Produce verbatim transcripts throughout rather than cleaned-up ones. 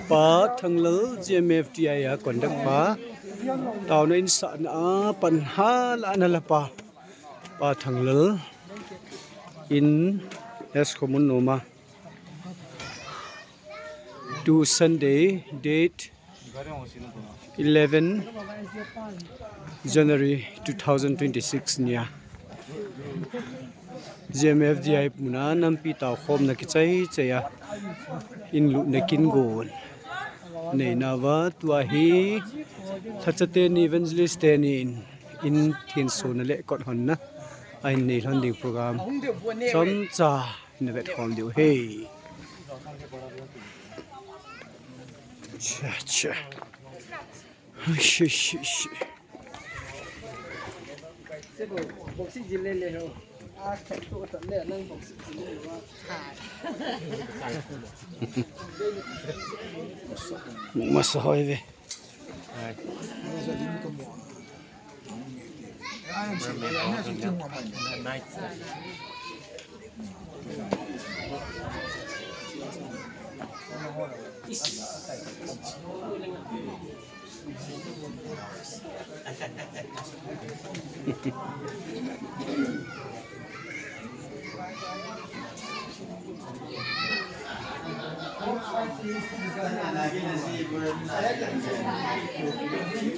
Pa Thanglal, G M F D I a conduct pa. Taona in sahna a pan hala na la pa. Pa Thanglal in S Khomun Noma. To Sunday, date eleven January two thousand twenty-six nia. G M F D I muna nampi tao khomna kichai chai a, in lutna kin gon. Nei na va tua hi thacha teni evangelist teni in, in thin sona le kot honna a in nei lhon ding program chomcha na vet khom diu he. Cha, cha. Shi, shi, shi. Masa hoi ve.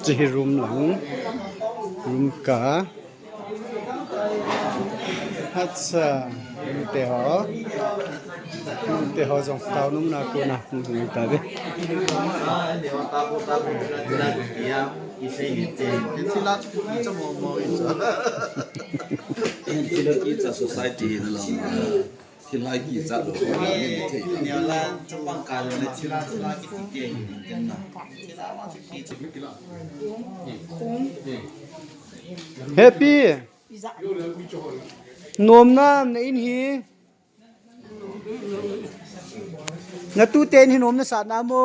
Chehi room lang, room ka. Acha, nute ho. Nute ho jong tao nung na ko na, nung ta de. Society hi na lo. Thil hai ki cha lo. Ni la chapang ka lo le thil thil hai ki ti ke ni na. Happy. Nomna na in hi. Na tu ten hi nomna sa na mo.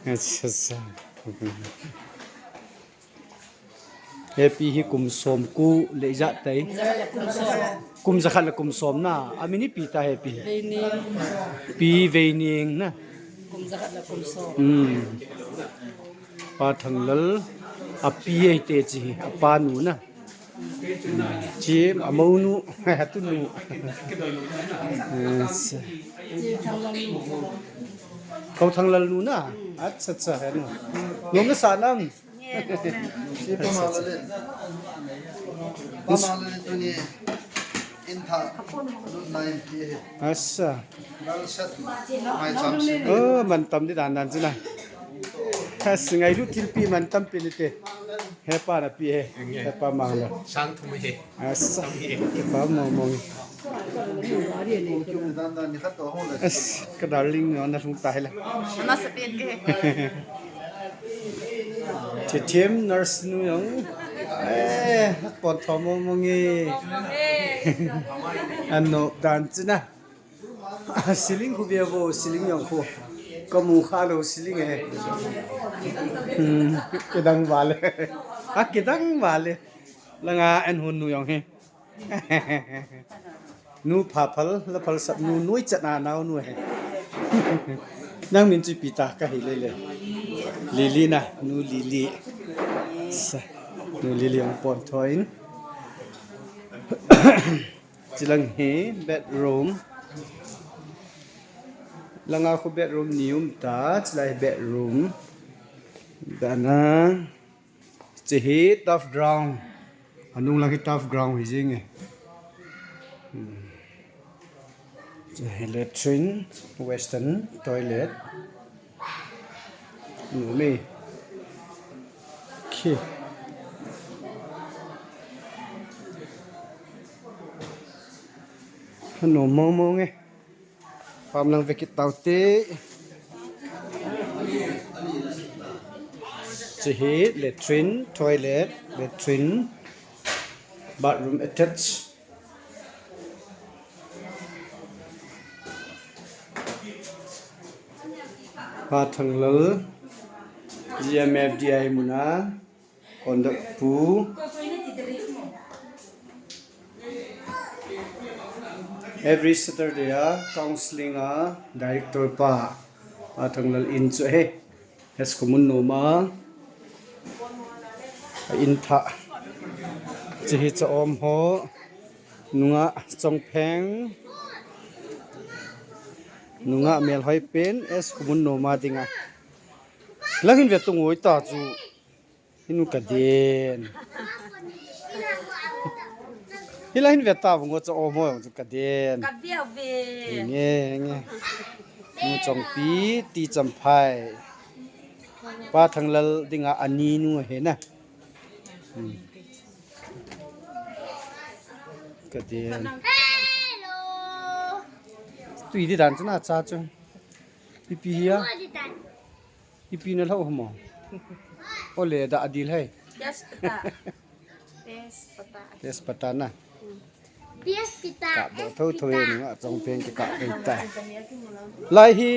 Acha, acha. Happy hi kum som ku le ijat tai. Kum jakhat le kum som na. Amin ipi ta Happy. Pi Veining na. Kum jakhat le kum som. Hmm. Pa Thanglal, api e te chi, apa nu na. Chi, amau nu, atu nu. Yes. Ko Thanglal nu na. Acha, acha, he nu. Nom na sa nam. Asa. Oh, mantam di dan dan sina. As, ngailut thilpi mantam pi ni te. Hepa na pi he. Hepa mang lo. Sang thum he. Asa. Hepa mang mang. As, ka darling no na sung ta he la. Masa pi ke. Thithem nurse nu jong. Eh, pon tho mong mong e. Ano dan china. Siling khu bia vo, siling jong khu. Ka mu kha lo siling e. Hmm, kidang vale. A kidang vale. Langa en hun nu jong he. Nu pha phal, la phal sap nu, nui chat na nau nu he. Nang min chu ipi ta ka hi le le. Lily na, nu Lily. Sa, nu Lily ang pon thoin. Chilang hi bedroom. Langa khu bedroom ni um ta, chilai bedroom. Dana. Chehi turf ground. Anung lang hi turf ground hi jing e. Hmm. Chehi latrine, western toilet. Nu mi. Khi. Hanu mong mong e. Pam lang vekit tau te. Chehi latrine, toilet, latrine, bathroom attached. Pa Thanglal, G M F D I muna. Conduct pu. Every Saturday a counseling a director pa, Pa Thanglal in chu ahi. Hes kumun noma a in thah. Chihi cha om ho. Nunga chongpheng. Nunga melhoi pen. Es kumun noma dinga. Lang hin ve tung oi ta chu. Hinu ka den. Hila hin ve ta vung o cha om ho chu ka den. Ka ve ve. Nge nge. Nu Chongpi ti Champhai. Pa Thanglal dinga ani nu he na. Hmm. Ka den. Hello. Tui di dan chu na cha chu. Ipi hi a. Ipi na lhau hamo. Ole da adil hai. Tejpata. Tejpata. Tejpata na. Tejpata. Ka bo tho tho ni ma chongpheng ke ka dei ta. Lai hi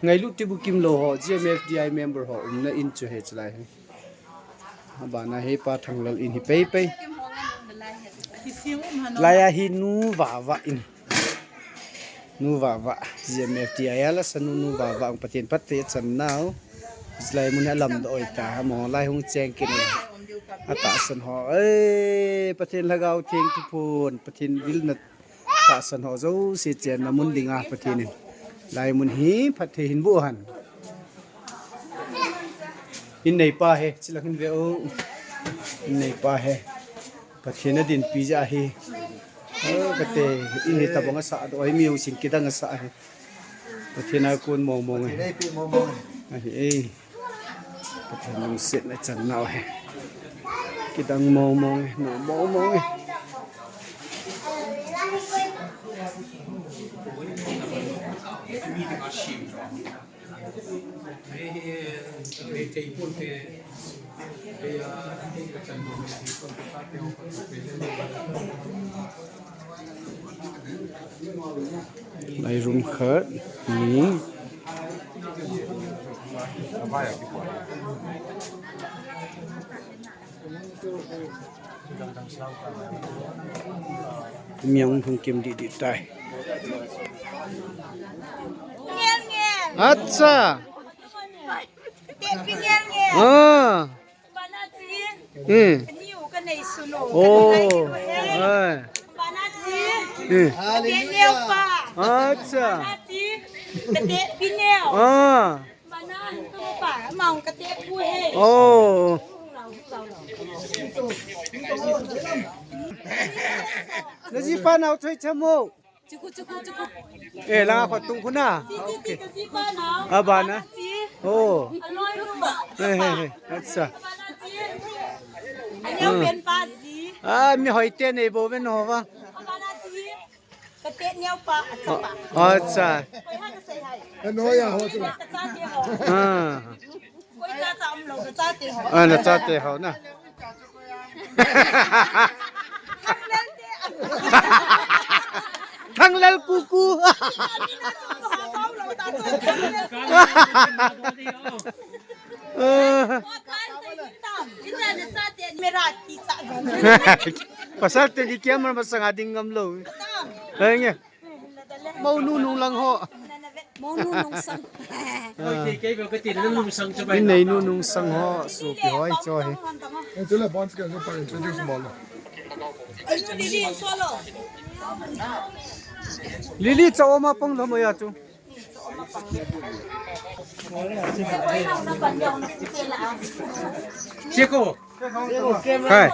ngailut ti bu kimlou ho, G M F D I member ho, umna in chu he chu lai hi. Abana hi Pa Thanglal in hi pei pei. Lai a hi nu Vava in. Nu Vava, G M F T I a la sanu nu Vava, ang Pathen phat te chan nau. Lai mun a lam do oi ta, mo lai hung cheng kin. Atahsan ho, eh, Pathen lhagao theng tu phun, Pathen vil na tahsan ho jouse chenna mun dinga Pathen in. Lai mun hi phat thei hin bu han. In nei pa he, chilang hin ve o. In nei pa he. Pathen a dinpi ja hi. Oh, kate, in hi tabang asa, do ai mi u sing kidang asa hi. Pathen a kun mong mong hi. Pathen a pi mong mong hi. Ahi, eh. Pathen lungsetna chan nau hi. Kidang mong mong hi, no mong mong hi. Lai room khat, ni. Miang thung kim di di tai. Acha. Ah. Hmm. Oh. Ai. Hmm. Acha. Ah. Oh. Naji pa nau choi chamo. Chuku, chuku, chuku. Eh, langa kho tung khuna. Chi, chi, chi, ka chi pa nau. Abana. Chi. Oh. Aloi lu. Eh, eh, eh. Acha. Abana chi. Aneo pen pa chi. Ah, mi hoi te nei bo ben ho va. Abana chi. Ka te neo pa, acha pa. Acha. Koi ha ka sei hai. Ano ya ho chu. Ka cha te ho. Ah. Koi cha cha um lo, ka cha te ho. Ah, na cha te ho na. Thanglal te. Thanglal kuku. Pasal te di kiam masang ading ngam lo. Ai nge. Mo nu nung lang ho. Mo nu nung sang. Ah. Kei, kei, kei, kei, nung nung sang chu bai. Nei nu nung sang ho, su pi hoi cho hi. Eh, tu le bonds ke pa introduce mo lo. Lily cha oma pang lo mo ya chu. Cheko. Kai.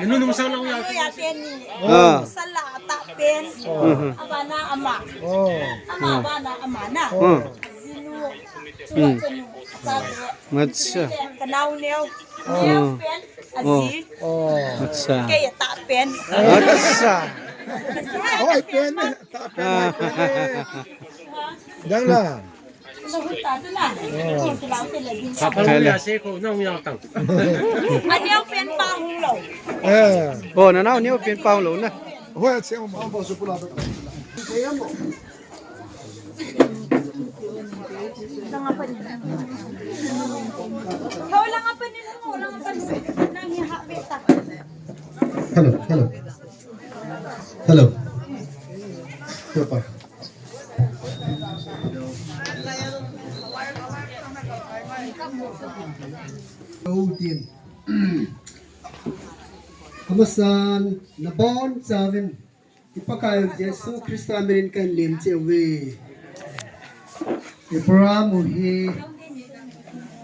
Nunu nung sang nung ya. Ya pen ni. Ah. Sala ta pen. Mhm. Abana ama. Oh. Ama bana ama na. Hmm. Zinu. Hmm. Chua chanu. Acha. Kanau neo. Oh. Neo pen. Oh. Aji. Oh. Acha. Kei ta pen. Acha. Hoi pen. Ta pen. Ah. Dang la. Aneo pen pa hung lo. Eh. Oh, na nao neo pen pa hung lo na. Hoi, a che ma. Langa pa ni. Langa pa ni, langa pa ni. Nang hi ha ve ta. Hello, hello. Hello. Hello, pa. Amasan, nabonchauvin i Pakaiyu Jesu Christa minin kahin lemcheh uve. I program u hi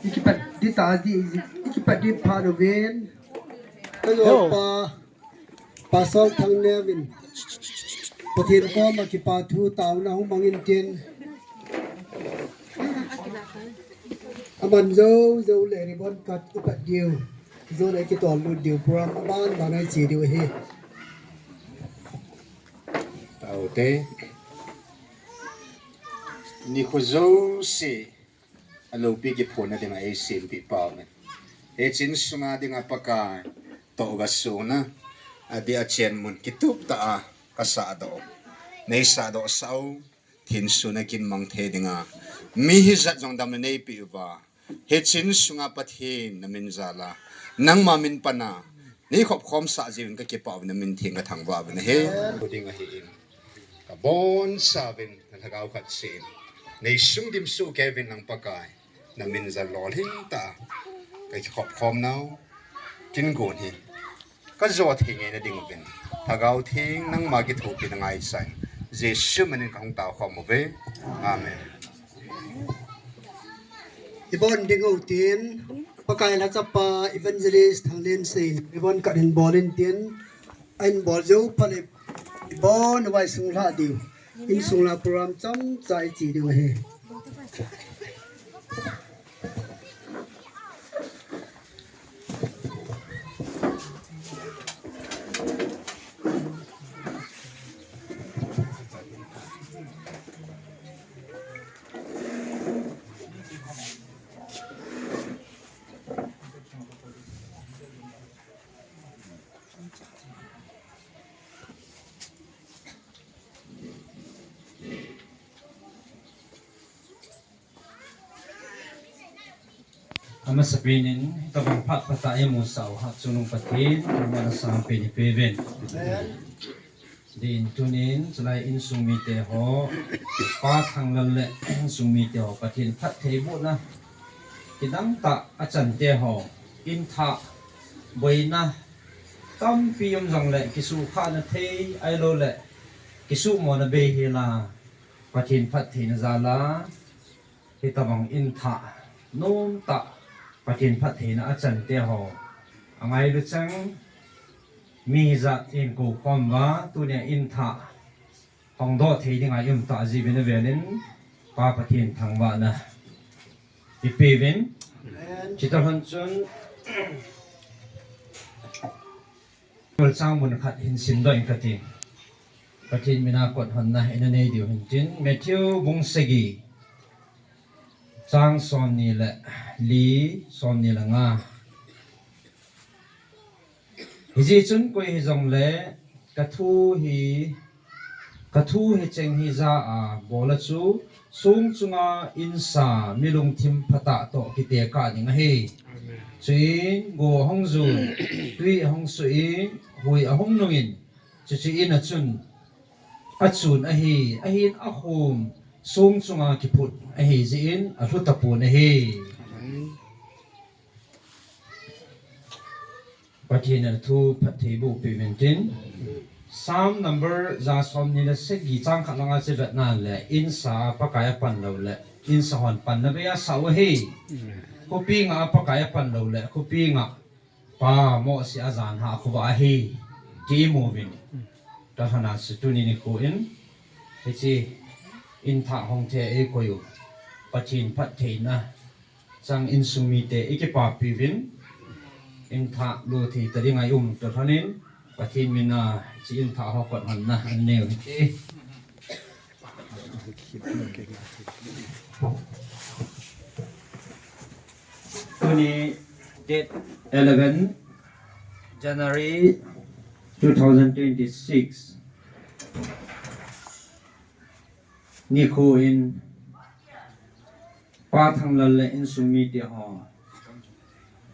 i kipat ding tadi, i kipat ding phat uvin, kajolpa Pastor Thangneo in Pathen koma kipathu taona hung mangin tin, aman jou jou le ribbon cut i pat diu, jou le kitol lut diu, program aban ban a i che diu ahi. Taute. Nikho jouse a loupi kiphonna dinga eisempeh pau ahi. Hiche insunga dinga Pakai toh gasuna, adeh a chen mun kitup tah a kasahdoh, neisahdoh sah u, thinsun a kin mang thei dinga mi hijat jong damna neipeh uva, hiche insunga Pathen namin jal a, nangma min pan a neikhop khomsah jiuvin kakipah uvin, namin theng kathangvah uvin ahi. Ding ahin. Kabonchauvin, na lhagao khat seh in neisunggim soh kei uvin lang Pakai, namin jal lolhing tah a kakikhop khom nau, kin gon hi kajo thei ngeina ding uvin, Lhagao Theng nangma kithopina ngaichan, Jesu minin kahung tao khom uve. Amen. I bon ding u tin, Pakai lhachapa Evangelist Thanglensei in ribbon cut in bol in tin, ahin bol jou phat le i bon vai sung lha diu, insung la program chomcha i che diu ahi. Amasapen in, hitobang phat phatah a imusah u Hatchungnung Pathen, nangman asangpen ipeuvin. Amen. Din tunin, chulai insung mite ho, Pa Thanglal le insung mite ho, Pathen phattheibohna kidang tah a chante ho, inthah boina tampi um jongle, kisukhahna thei ahilouleh kisuhmona bei hel a, Pathen phattheina jal a, hitobang inthah nomtah, Pathen phattheina a chante ho, angailu chang mi hijat in koukhom uva, tunia inthah hongdoh thei dinga i um tah jiuvin avelin, Pa Pathen thangvahna ipeuvin. Amen. Chutah lhon chun, Bible chang mun khat hin simdoh inge kati. Pathen mina kot honna ina nei diu hintin, Matthew bung sagi, chang somni le li, somni le nga. Hijeh chun koi hijongle kathu hi, kathu hicheng hi ja a bol a chu, song chunga insa milungthim phatah toh kitekah ding ahi. Amen. Chuin go ahung jun, tui ahung suh in, hui ahung nungin, chuche in a chun achun ahi, ahin akhom song chunga kiphut ahi jeh in alhu tapon ahi. Amen. Pathen in athu phattheiboh peh uvin tin. Psalm number ja somni le sagi chang khat langa chu vetna le, insa Pakai apan lou le, insa hon panna bei asah u ahi. Khopi nga Pakai apan lou le, khopi nga Pa Mose ajan ha khovah ahi, ti imu uvin. Tahsan a chu tuni nikho in, hiche inthah hong thei a eikoi u Pathen phattheina chang insung mite ikipapi uvin, inthah lo thei ta dinga i um toh lhon in, Pathen mina hiche inthah ho kot honna anei u hite. Tuni date eleven January two thousand twenty-six nikho in Pa Thanglal le insung mite ho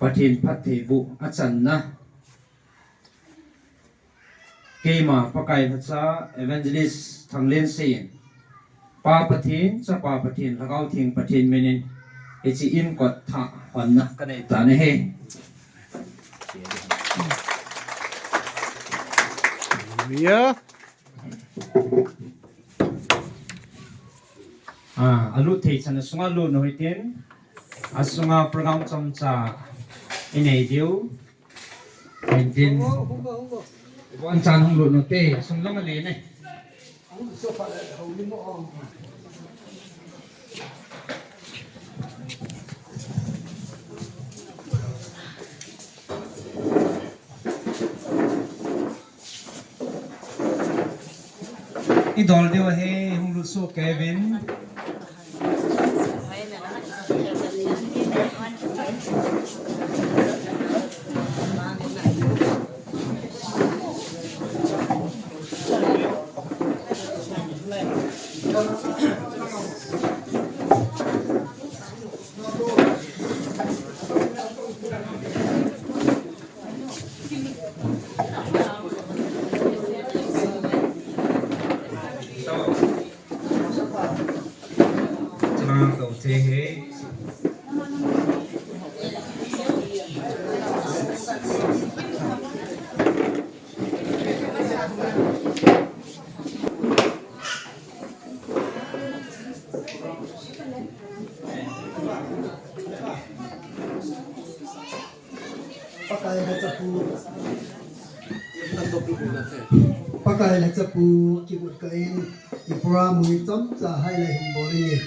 Pathen phattheiboh achanna Keima Pakai lhacha Evangelist Thanglensei in, Pa Pathen, Chapa Pathen, Lhagao Theng Pathen minin, hiche in kot thah honna kanei tan ahi. Hallelujah. Ah, alut thei chan asunga lut u hitin, asunga program chomcha inei diu. Hitin, ibon chan hung lut u te, asung lang ale ne. Idol diu ahi, hung lut soh kei uvin. Pakai lhacha pu. Pakai lhacha pu kigot kah in, i program hi chomcha highlight hin bol inge.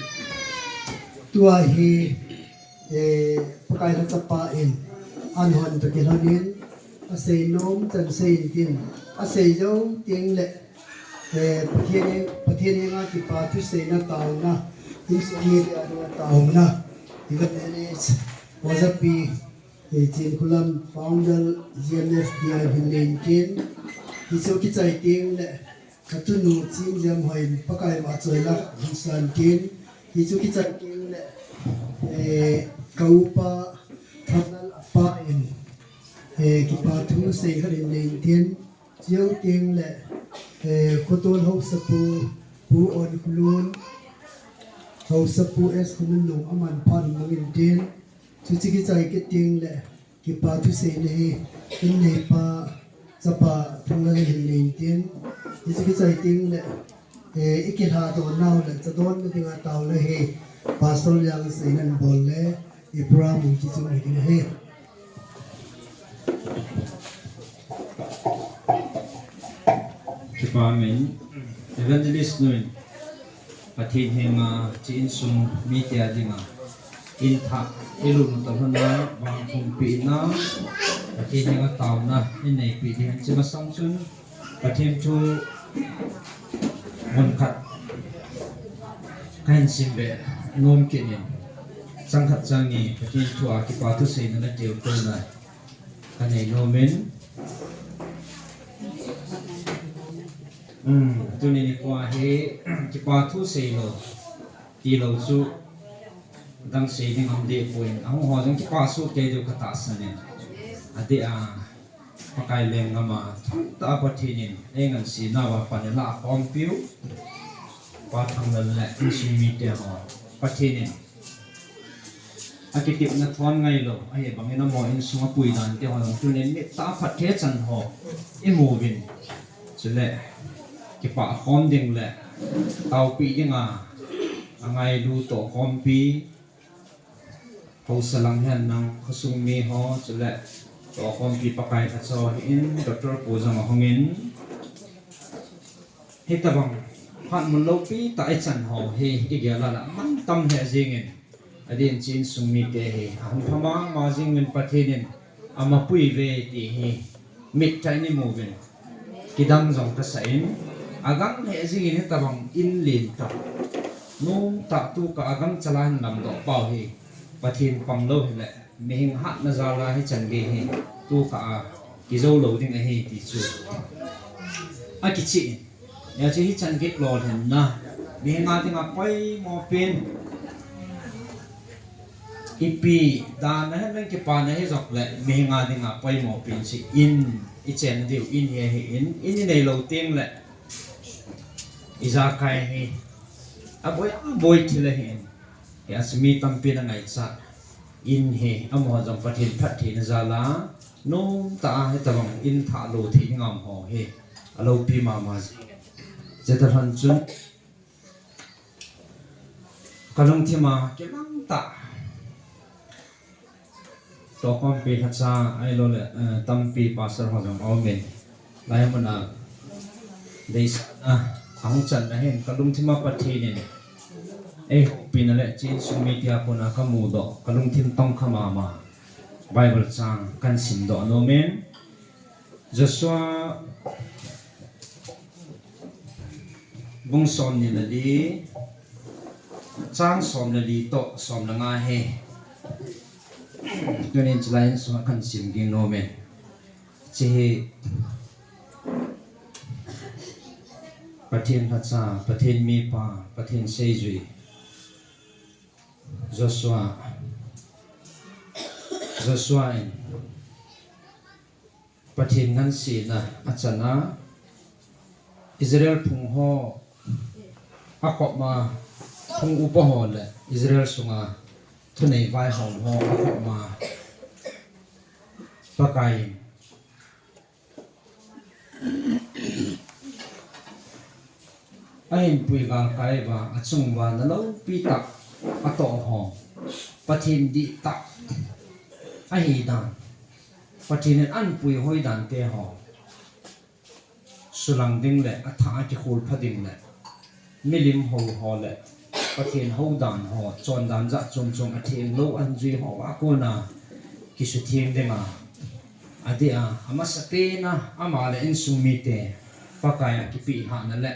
Tua hi, eh, Pakai lhacha pa in, an hon toh kilhon in, asei nom chan sei intin, asei jou teng le, eh, Pathen, Pathen henga kipa thuseina taona, insung mite a dinga taona, Evangelist Ojapi, eh, Chinkholam founder, G M F D I hin nei intin, hichu kichai teng le, ka tunu Chinjemhoi in Pakai vahchoi lah hin san tin, hichu kichai teng le, eh, ka upa Thanglal apa in, eh, kipa thusei khat hin nei intin, Chujou teng le, eh, Khotol Haosapu, Pu Onkhollun, Haosapu S Khonunlun aman phat hung mang intin, chuche kichai kit teng le, kipa thuseina hi, in neipa, chapa Thanglal in hin nei intin, hiche kichai teng le, eh, i kilhadoh nau le, chadonna dinga taona hi, Pastor Liangseina in bol le, i program hi kichai ding ahi. Kipa min, Evangelist nu in, Pathen henga hiche insung mite a dinga, in thah, i lut u toh lhon a, vangphumpehna, Pathen henga taona, in neipeh ding, hiche masang chun, Pathen thu mun khat kahin simbe nom kit in, chang khat chang ni Pathen thu a kipa thuseina le teokhouna kanei nom in. Um, tuni nikho hi kipa thusei lou, tilou chu dang sei ding um deh poi. Ahung ho jong kipa soh kei diu katahsan in. Adeh a, Pakai lenggam a, thangtah a Pathen in, eingansena uva pan eilah khompiu, Pa Thanglal le insung mite ho, Pathen in akitepna thon ngailou, ahivangin amaho insung a puidan te ho jong tunin mittah a phatthei chan ho imu uvin. Chule, kipah khom ding le taopeh dinga angailu tohkhompi, haosa lang hihen lang khosung mi ho, chule tohkhompi Pakai lhacha ho hi in, Doctor pu jong ahung in, hitobang phat mun loupi tah ichan ho hi igel a la mantam lheh jengin, adeh in hiche insung mite hi ahung pha mama jeng uvin, Pathen in amapui uve ti hi mittah in imu uvin, kidang jong kasah in, agang lheh jengin hitobang in lentah, nomtah tukah a gangchal a hin lamdoh pau hi Pathen panglou hile mihing hatna jal a hichan gei hi tukah a kijou lou ding ahi ti chu akicheh in. Hiche hichan gei lolhinna, mihing a dinga poimo pen, ipi dan a hin lang kipana hijong le mihing a dinga poimo pen chu in I chenna diu in hi ahin, in i neilou teng le ijakai hi aboi aboi thil ahin. Hijeh a chu mi tampin angaichat in hi, amaho jong Pathen phattheina jal a nomtah a hitobang in thah lo thei ngam ho hi alopi mama jing. Chutobang chun kalungthim a kilang tah. Tohkhompi lhacha ahilou le, eh, tampi pastor ho jong aumin. Lai mun a deisahna ahung channa hin kalungthim a Pathen in eihoupi na le hiche insung mite a kona kamudoh kalungthim tongkha mama Bible chang kahin simdoh nomin. Joshua bung somni le li, chang som le li toh som le nga hi. Tunin chulai insunga kahin sim ging nomin. Hiche hi Pathen lhacha, Pathen mipa, Pathen seijui Joshua, Joshua in Pathen ngansena achana, Israel phung ho akhopma, phung upa ho le Israel sunga thunei vaihom ho akhopma, Pakai in ahinpui galkai uva, achung uva na loupi tah atoh ho, Pathen dihtah ahidan, Pathen in ahinpui hoidante ho sulang ding le athah a kikhol pha ding le milim hou ho le Pathen houdan ho, chondan jat chom chom athem lou ahin jui ho a kona kisutheng dinga, adeh a, amasapen a ama le insung mite Pakai a kipeh lhahna le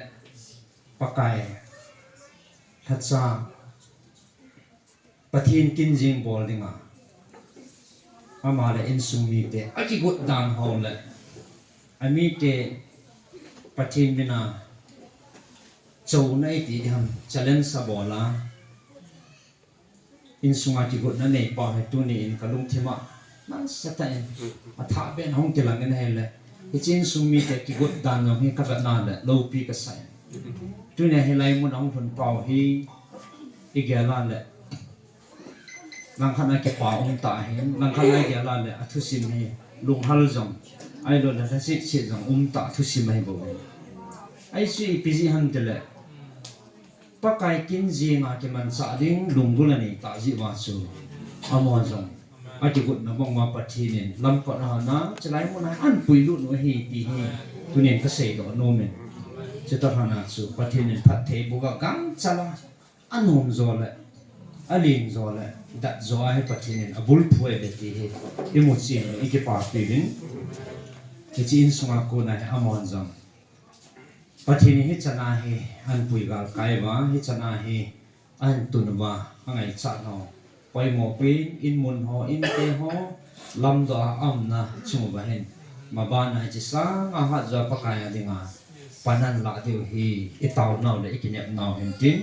Pakai lhacha Pathen kin jing bol dinga, ama le insung mite akigot dan ho le amite Pathen mina chouna iti diham challenge abol a, insunga kigotna neipa hi tuni in kalungthim a nasatah in athah beh in ahung kilang in ahile, hiche insung mite kigot dan jong hi kavetna le loupi kasah in. Tunia hilai mun ahung lhun pau hi igel a le langkhat a kipa umtah ahin, langkhat a igel a le athusim hi lunghal jong, ahilou le lhasetset jong umtah thusim ahibou ahi. Ahi chu ipi jeh ham tile, Pakai kin jenga kimanchah ding lunggel anei tah jeh uva chu, amaho jong akigotna bang uva Pathen in lamkot a hon a, chulai mun a ahinpuilut u ahi ti hi tunin kaseidoh nomin. Chutobang a chu Pathen in phattheiboh uva gangchal a, anom jo le, alen jo le, dat jo a hi Pathen in abulphu ahi ti hi imu chen u ikipapi uvin. Hiche insunga kona hi amahon jong Pathen in hichan a hi ahinpui galkai uva, hichan a hi ahintun uva, angaichat nau poimopi in, mun ho, inte ho, lamdoh a aumna chung uva hin, maban a hiche sanga hatjo a Pakai a dinga pan ahin lah diu hi itaonau le ikinepnau hin tin.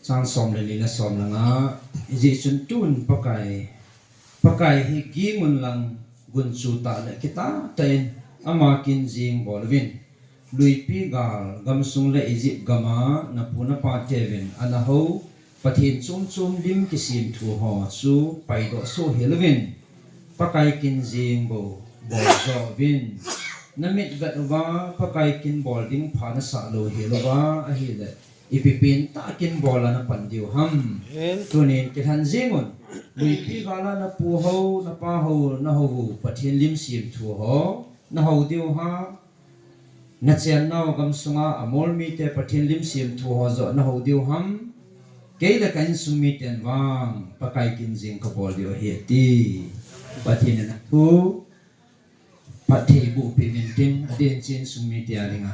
Chang som le li le som le nga, hijeh chun tun Pakai, Pakai hi ging un lang gunchu tah le kitah tah in ama kin jing bol uvin. Luipi gal, gamsung le Egypt gam a napu napateuvin ana hou Pathen chom chom lim kisem thu ho chu paidoh soh hel uvin. Pakai kin jing bou bol jo uvin. Namit vet uva Pakai kin bol ding pha nasah lou hel uva ahile, ipi pentah kin bol a napan diu ham? Tunin kilhen jeng un. Luipi gal a napu ho, napa ho, nahou u Pathen lim sem thu ho nahou diu ham? Nachennau gamsunga Amor mite Pathen lim sem thu ho joh nahou diu ham? Kei le ka insung miten vang Pakai kin jing kabol diu ahi ati. Pathen in athu phattheiboh peh uvin tin, adeh in hiche insung mite a dinga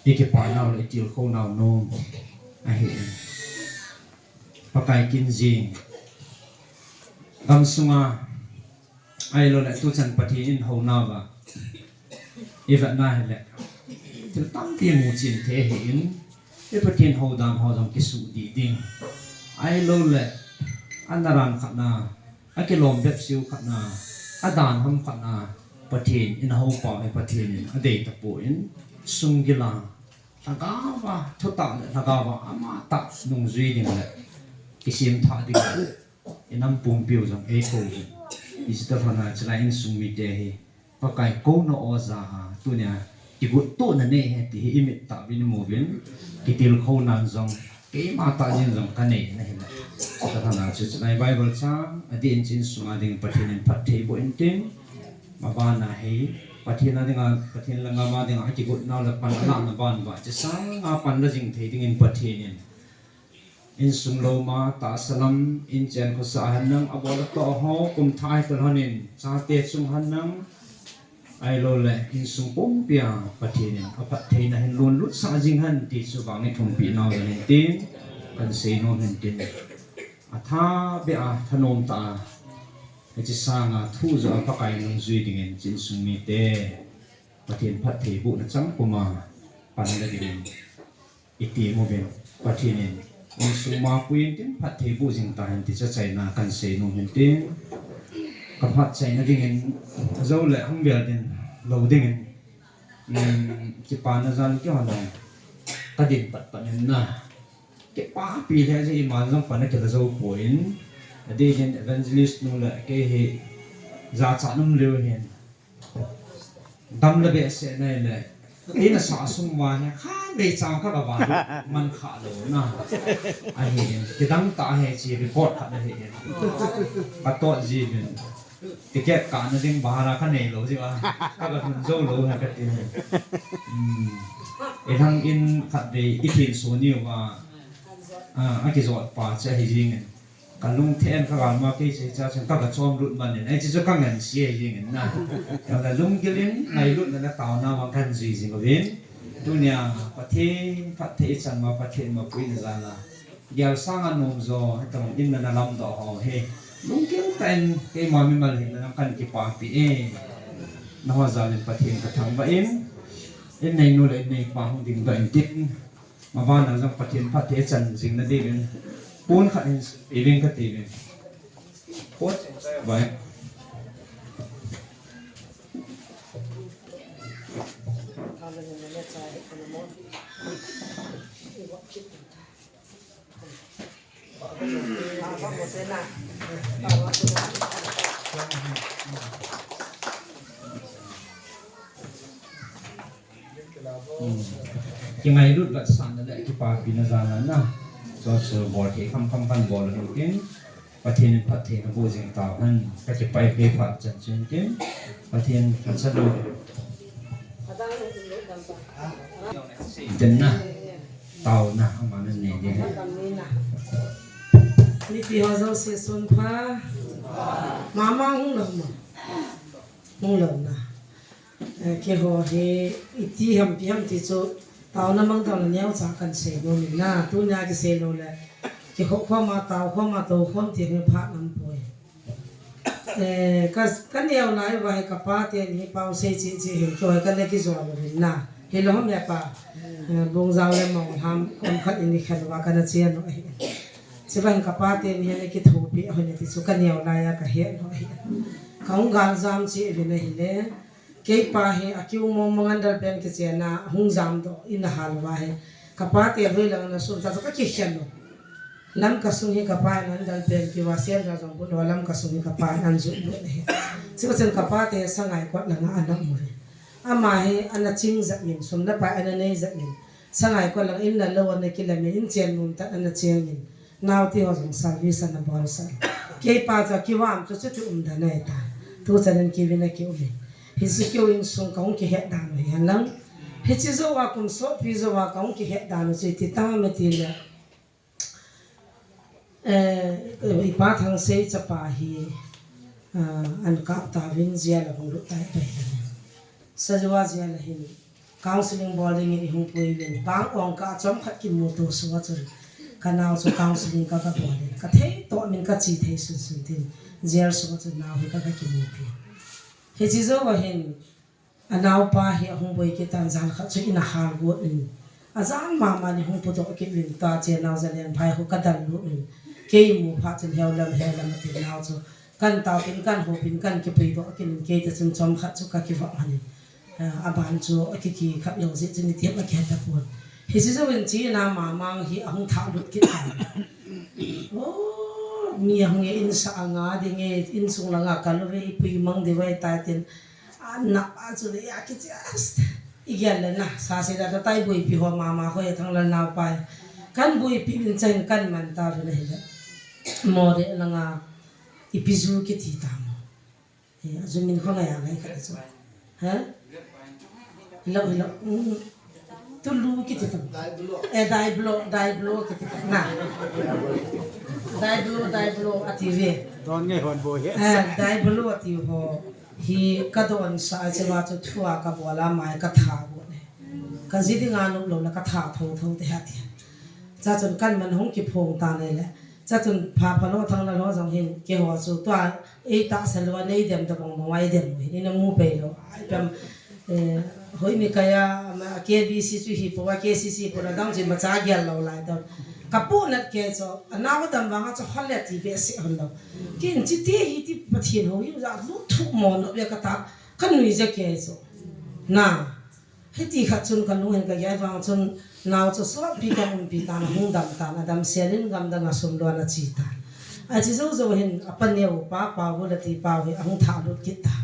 ikipanau le itilkhounau nom ahi. Pakai kin jing gamsunga ahilou le tuchan Pathen in hounauva ivetna hile, thil tampi muchen thei ahin, i Pathen houdan ho jong kisuhdih ding, ahilou le Ana ran khat na, akilom bep siu khat na, adan ham khat na, Pathen in ahou pau hi Pathen in adei tapon, sunggil a, lhagao va, thutah le lhagao va, amatah nungjui ding le, kisem thah ding le, inam pumpiu jong eithou ding. Hiche tobang a chulai insung mite hi, Pakai kouna o ja a, tunia kigot tohna nei ahi ti hi imit tah uvin imu uvin, kitilkhou nan jong, keima tah jin jong kanei na hile. Chuta lhana chu chulai Bible chang, adih in chu insung a ding Pathen in phatthei boh intin, maban a hi, Pathen a dinga, Pathen langa ma dinga, akigot nau le pan alahna ban uva, hiche sanga pan la jing thei dingin Pathen in Insung lou ma, tahsa lam, inchen khosa hen lang, abol atoh ho, kum thah hi kal hon in, chate chung hen lang, ahilou le, insung pumpi a, Pathen in, aphattheina hin lunglut sah jing hen, ti chu vang ni thumpi nau jong hin tin, kan sei nom hin tin. Atha beh a, thanom tah a, hiche sanga thu jo a Pakai nungjui dingin, hiche insung mite, Pathen phatthei bohna chang puma, pan la dingin. Iti mu uvin, Pathen in, insung ma pui intin, phatthei boh jing tahen ti chu achaina kan sei nom hin tin, ka phat chaina dingin, jou le hung vel ding, lou dingin, um, kipana jal kihon in, ka din pat pat in na, kipapi le ji iman jong pan akila jou poi, adih hin evangelist nu le kei hi, jachat um leu hin, Dam le behseh nei le. Ina sa sung uva hi khan vei chang kha ka van man kha lou na. Ahi in, kidang tah hi chi report khat ahi in. Ka tot ji vin. Ticket kana ding bhara ka nei lou ji a. Ka ka hun jou lou ha ka ti. Hmm. I thang in khat vei i thin su ni uva. Ah, akijot pa che hi jing in. Ka lungthim ka galma kei che cha chun ka ka chom lut man in, ai chu chu ka ngan sia jing in na. Ka la lunggil in, ngailutna le taona vang kan jui jing uvin. Tunia, Pathen, Pathen i chan ma, Pathen mapuina jal a. Gel sang a nom jo, hetobang in na na lam doh ho hi. Lunggil tah in, keima mimal hin na kan kipapi e. Na ho jal in Pathen ka thangvah in. In nei nu le in nei pa hung ding doh in tin. Maban a jong Pathen phatthei chan jing na diuvin. Pon khat hin pe ving ka ti vin. Pon vai. Hmm. Kingailut vetsahna le kipapina jal a na. Chu chu bol thei kham kham kan bol u hin tin. Pathen in phattheina boh jing tauhen. Ka kipah e, kei phat chan chun tin. Pathen phatchom u. Tin na. Taona, ama nan nei ding. Mipi ho jouse sun pha. Mama hung lou ma. Hung lou na. Eh, keiho hi iti ham ipi ham ti chu taona mangthah na neocha kan sei nom in na. Tunia kisei lou le. Kikhop khom a, tao khom a, tou khom ti hi pha lam poi. Eh, ka, ka neo lai uva hi ka pa teni pao sei cheh cheh hin keiho hi ka na kijol uvin na. Hilou ham e pa. Eh, Bungjao le Mongham kom khat in i khen uva ka na chen u ahi. Chuvang ka pa teni hi na kithopi u ahi ti chu ka neo lai a ka het u ahi. Ka hung galjam cheh uvin ahile. Kei pa hi akiu mong mong an dal pen kichen a hung jam doh in ahal uva hi. Ka pa te hoi lang na sum ta chu ka kikhen u. Lamka sung hi ka pa in an dal pen kiu a, Sian Jal jong bun uva Lamka sung hi ka pa in an jut lut ahi. Chuche chun ka pa te Sangaikot lang a ana um u hi. Ama hi ana ching jat in, sum le pai ana nei jat in. Sangaikot lang in le lou ana kilam in, in chen nom tah ana cheng in. Naote ho jong service ana bol sah. Kei pa chu kiu a um chu chuti um dan ahi ta. Tuchan in kiu in aki um in. Hiche keu insung ka hung kihet dan u hi hen lang. Hiche jou a kum sopi jou a ka hung kihet dan u chu iti tam e ti le. Eh, i pa Thangsei chapa hi, ah, an kap tauvin jail a hung lut tai pai ta. Sajua jail a hin. Counseling bol dingin i hung pui uvin, bang ong ka chomkhat kimuto sunga chun, ka nao chu counseling ka, ka bol in, ka thei toh min ka che thei sunsun tin, jail sunga chun nao hi ka, ka kimupi. Hiche jou a hin, a naopa hi ahung boi kit tan jan khat chu in ahal got in, ajan mama in hung pudoh kit uvin, tua che nao Zalen phai khu ka dal lut in, Kei mu phat chun heu lam, heu lam ati nau chu. Kan taopin, kan hopin, kan kipuidoh kin, kei ta chun chomkhat chu ka kivah hon in. Ah, aban chu akiki khat lou jeh chun iti ham akiheta pon. Hiche jouvin china mamang hi ahung thah lut kit tan. Oh, mi ahung e, insah anga ding e, insung langa kal uve, ipui mang diu ahitai tin. Ana pa chu le ya kichi as. Igel le na, sa se da tai boipi ho mama ho e Thanglal naopa e. Kan boipi in chan kan man ta ru le hi le. Mo de langa ipi ju kiti ta mo. Eh, a ju min kho ngai a ngai khat chu. Ha? Hilo, hilo. Mm. Tulu kiti ta. Eh, daiblo, daiblo kiti ta. Na. Daiblo, daiblo ati ve. Don ngai hon bo he. Eh, daiblo ati ho. Hi ka don sa a che va chu thua ka bol a mai ka tha bo ne. Ka ji dinga nop lou la ka tha tho tho te ha ti. Cha chun kan man hung kiphong ta ne le. Cha chun pha pha lo Thanglal ho jong hin keiho chu tua ei tahsa lou a nei dem ta bong bong ai dem hin ina mu pei lou. Ai pem, eh, hoi mi kaya ma K B C chu hi po a K C C po la dang chi ma cha gel lou lai don. Ka pu nat kei chu, a nau dam vang a chu hol le ti be se hon lou. Kin chi te hi ti Pathen ho hi ja lu thu mo no be ka ta, ka nui ja kei chu. Na. Hiti khat chun ka lung hin ka gel vang chun nau chu suak pi ka um pi tan a hung dam tan a dam sel in gam dang a sum lou na chi tan. A chi jou jou hin a pa neo pa pa gu la ti pa hi a hung thah lut kit tan.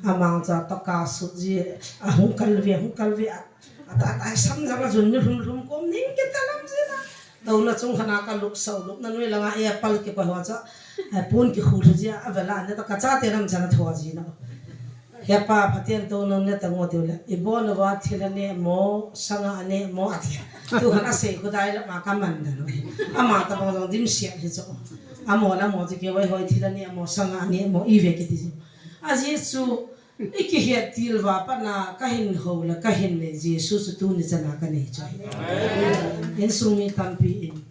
A mang cha to ka su ji a hung kal ve, hung kal ve a, a ta ta sam jang a jun ni hlum hlum kom ning kit ta lam ji na. Tona chung khana ka lup sau lup na nui langa e pal ki pa ho cha. Eh, pun ki khu thu ji a vela ne ta ka cha te lam cha na thua ji na. He pa Pathen to nang ne ta ngo tiu le. I bon va thil a ne mo, sanga a ne mo a ti. Tu khan a sei khu dai la ma ka man da lo. Ama ta bang jong dim sia hi chu. A mo la mo ti ke wai hoi thil a ne mo, sanga a ne mo i ve ki ti chu. A ji chu i ki het til va pa na ka hin ho la ka hin ne Jesu chu tu ni chana ka nei chu. In sung mi tampi in.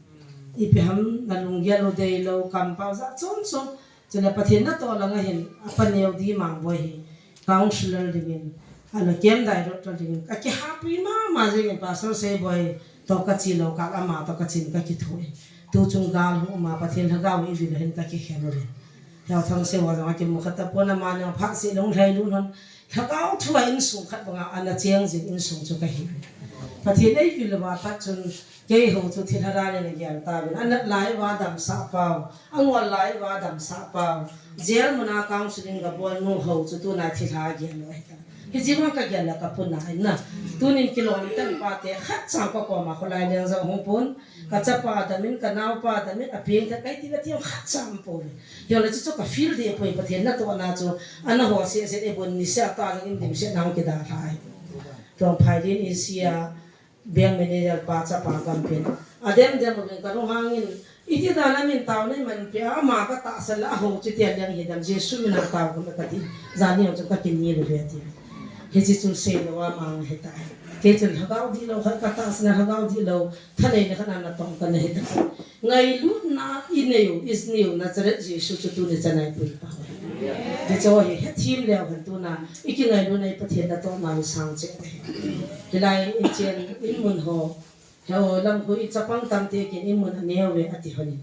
Ipi ham na lunggel u dei lo kam pau ja chom chom. Chule Pathen natoh langa hin, a pa neo di Mangboi hi, counselor dingin, ana kem dai rot rot dingin, ka kihapui mama jingin, Pastor Seiboi toh ka chi lou kah, ama toh ka chin ka kitho in. Tu chung gal hung uma Pathen lhagao i vil hin ka kikhen uvin. Lhagao thang se wa jong a kimu khat ta pon ama neo phat se long lhai lun hon. Lhagao thu a insung khat banga ana cheng jing insung chu ka hi. Pathen ei vil uva pat chun keiho chu thilha dan in a gel tauvin. A nat lai uva damsah pau, a ngol lai uva damsah pau. Jail muna counseling ka bol nu ho chu tuna thilha a gel u ahi ta. Hichi vang ka gel la ka pun a ahi na. Tunin kilom tan pa te khat chang ka koma kholai leng jong hung pun. Ka chapa damin, ka naopa damin, a peng ta kai ti la tiang khat chang po. Hiho le chu chu ka feel de poi Pathen natohna chu. Ana ho se se e bon ni se a ta lang in dim se nang ki da thai. Tuang phai din in sia. Bank manager pa chapa gam pen. A dem dem uvin ka lunghang in, iti dan a min tao nei man pe a, ama ka tahsan la a ho chu tia liang hi dam Jesu min a tao ka ti. Jani ho chu ka kin ni lu ve ti. Hichi chu sei lou a mang hi ta. Kei chun lhagao dihlou khat ka tahsan a lhagao dihlou. Thanei na khat a na tong ka na hi ta. Ngailutna i neiu, i neiu Nazareth Jesu chu tuni chan a i pui pa. Ti chu hi, hethem leu hen tuna, i kingailutna i Pathen natohna u sang cheh te. Hilai in chen, in mun ho, heo lang khu i chapang tam te kin in mun a neo ve ati hon in.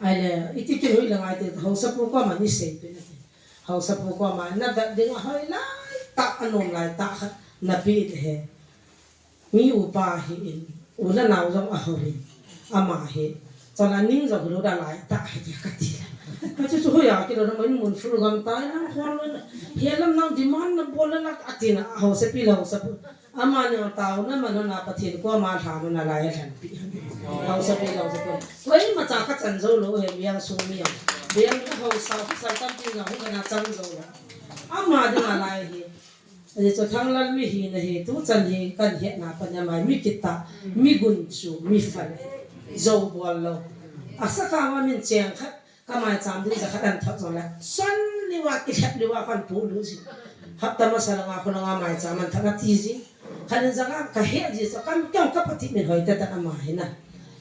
Ahile, iti kin hui la ngai te, Haosapu koma ni sei pe na te. Haosapu koma, na vet ding a hoi lai tah, a nom lai tah khat, na pe te he. Mi upa hi in, u le nau jong a ho in, ama hi, chon a ning jong hi lo da lai ta hi ti ka ti. Ka chu chu hoiya kilo na mai mun ful gam ta na hon lo na, he lam nang demand na bol na a ti na, a Haosapi le Haosapu. Ama ni tao na ma na Pathen koma lha na lai lhan pi. Haosapi le Haosapu. Koima cha ka chan jou lou he miang sung mi a. Biang na Haosa, Haosa tampi na hu ka na chan jou lou. Ama ding a lai hi. Ajeh chu Thanglal mi hina hi, tuchan hi kahin hetna pan a mai, mi kitah, mi gunchu, mi fal, jou bol lou. Asa kah a min cheng khat, ka maicham ding jakhat ahin thot jong le, san liu a, kilhep liu a kahin polut jin. Hapta masa langa, kho langa maicham ahin thot ati jin. Khat in jong a kahet ji chu, kam keng kapa ti min hoi tah tah ama hi na.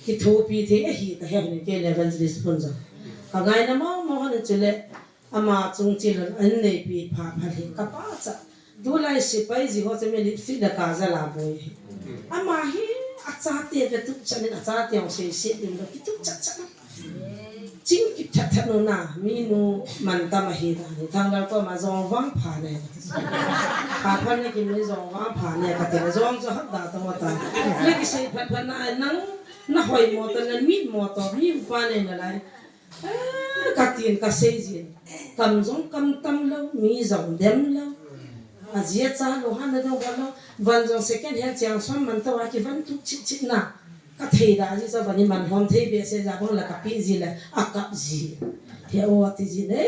Kithopi thei ahi kahe hon in kei le evangelist pun jong. Ka ngaina mong mong hon in chule, Ama chung chil hon an neipi pha pha hi ka pa cha. Tulai sepai ji ho cha mi litfit le ka ja la boi hi. Ama hi Achate ve tup chan in, achate jong sei se ding lo, kitup chat chat na. Ching kit that that nu na, mi nu man tam ahi da ni. Thanglal koma jong vang pha ne. Pha pha ne ki mi jong vang pha ne kati na, jong jo hap da to ta. Le kisei phat phat na, nang na hoi mo to, na mit mo to, mi upa ne nalai. Ah, katin kasei jin. Kam jong kam tam lo, mi jong dem lo. Ajia cha lo han na dong lo. Van jong second hand chang som man to a kivan tup chit chit na. Kathei da ji cha van i man hom thei behseh ja bang la kapi ji le akap ji. He o ti ji ne.